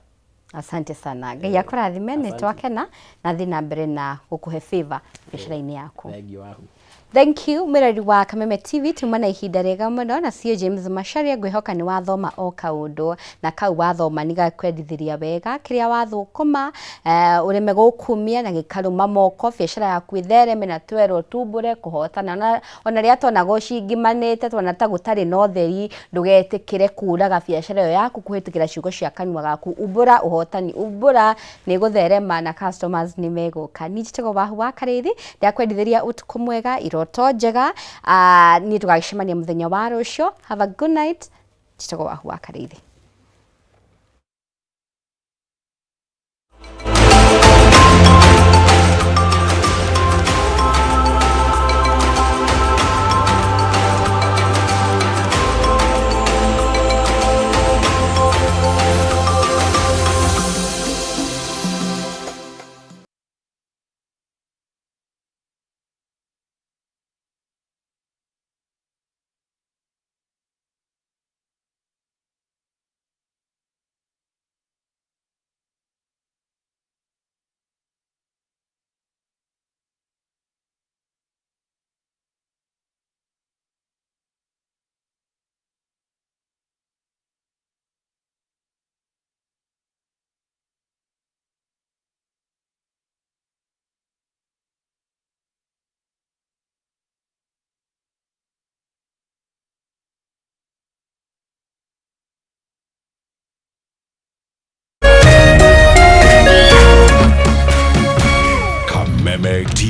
Asante sana. Ngai akũrathime, nĩ Asante. twakena na thiĩ na mbere na gũkũhe favor biacara-inĩ yaku. Thank you, wahu. Thank you mwĩrori wa Kameme TV, tuma na ihinda rĩega mũno na cio James Macharia. Ngwĩhoka nĩ wathoma o kaũndũ na kau wathoma nĩ gakwendithĩria wega kĩrĩa wathũkũma, ũreme gũkumia na gĩkarũma moko, biacara yaku ĩthereme na twerwo tumbũre kũhotana. Ona rĩrĩa tuona gũcingimanĩte, tuona ta gũtarĩ na ũtheri, ndũgetĩkĩre kũraga biacara ĩyo yaku kũhĩtũkĩra ciugo cia kanua gaku. Umbũra ũhotani, umbũra nĩ gũtherema na customers nĩ megũka. Niĩ njĩtagwo Wahu wa Karĩthi, ndakwendithĩria ũtukũ mwega, iroto njega. Niĩ tũgagĩcemania mũthenya wa rũciũ. Have a good night. Njĩtagwo Wahu wa Karĩithi.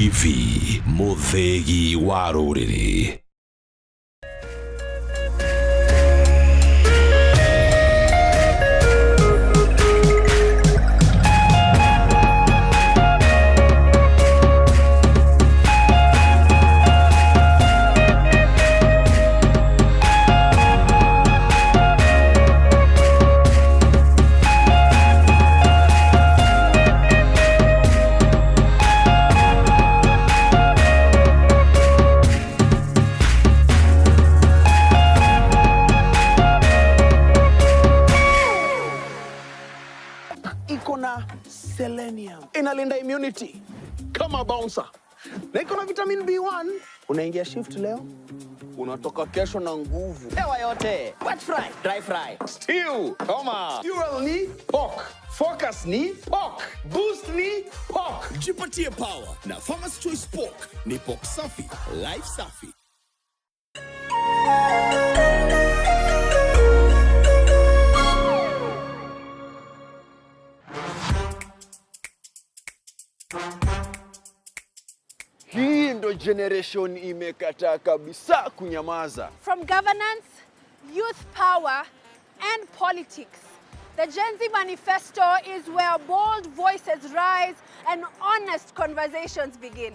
TV, mũthĩgi wa rũrĩrĩ. Iko na selenium, inalinda immunity kama bouncer, na iko na vitamin B1. Unaingia shift leo, unatoka kesho na nguvu. Hewa yote. Wet fry, dry fry. Stew, koma. Fuel ni pork. Focus ni pork. Boost ni pork. Jipatie power na Farmer's Choice Pork. Ni pork safi, life safi. Hii ndo generation imekataa kabisa kunyamaza. From governance, youth power, and politics, the Gen Z Manifesto is where bold voices rise and honest conversations begin.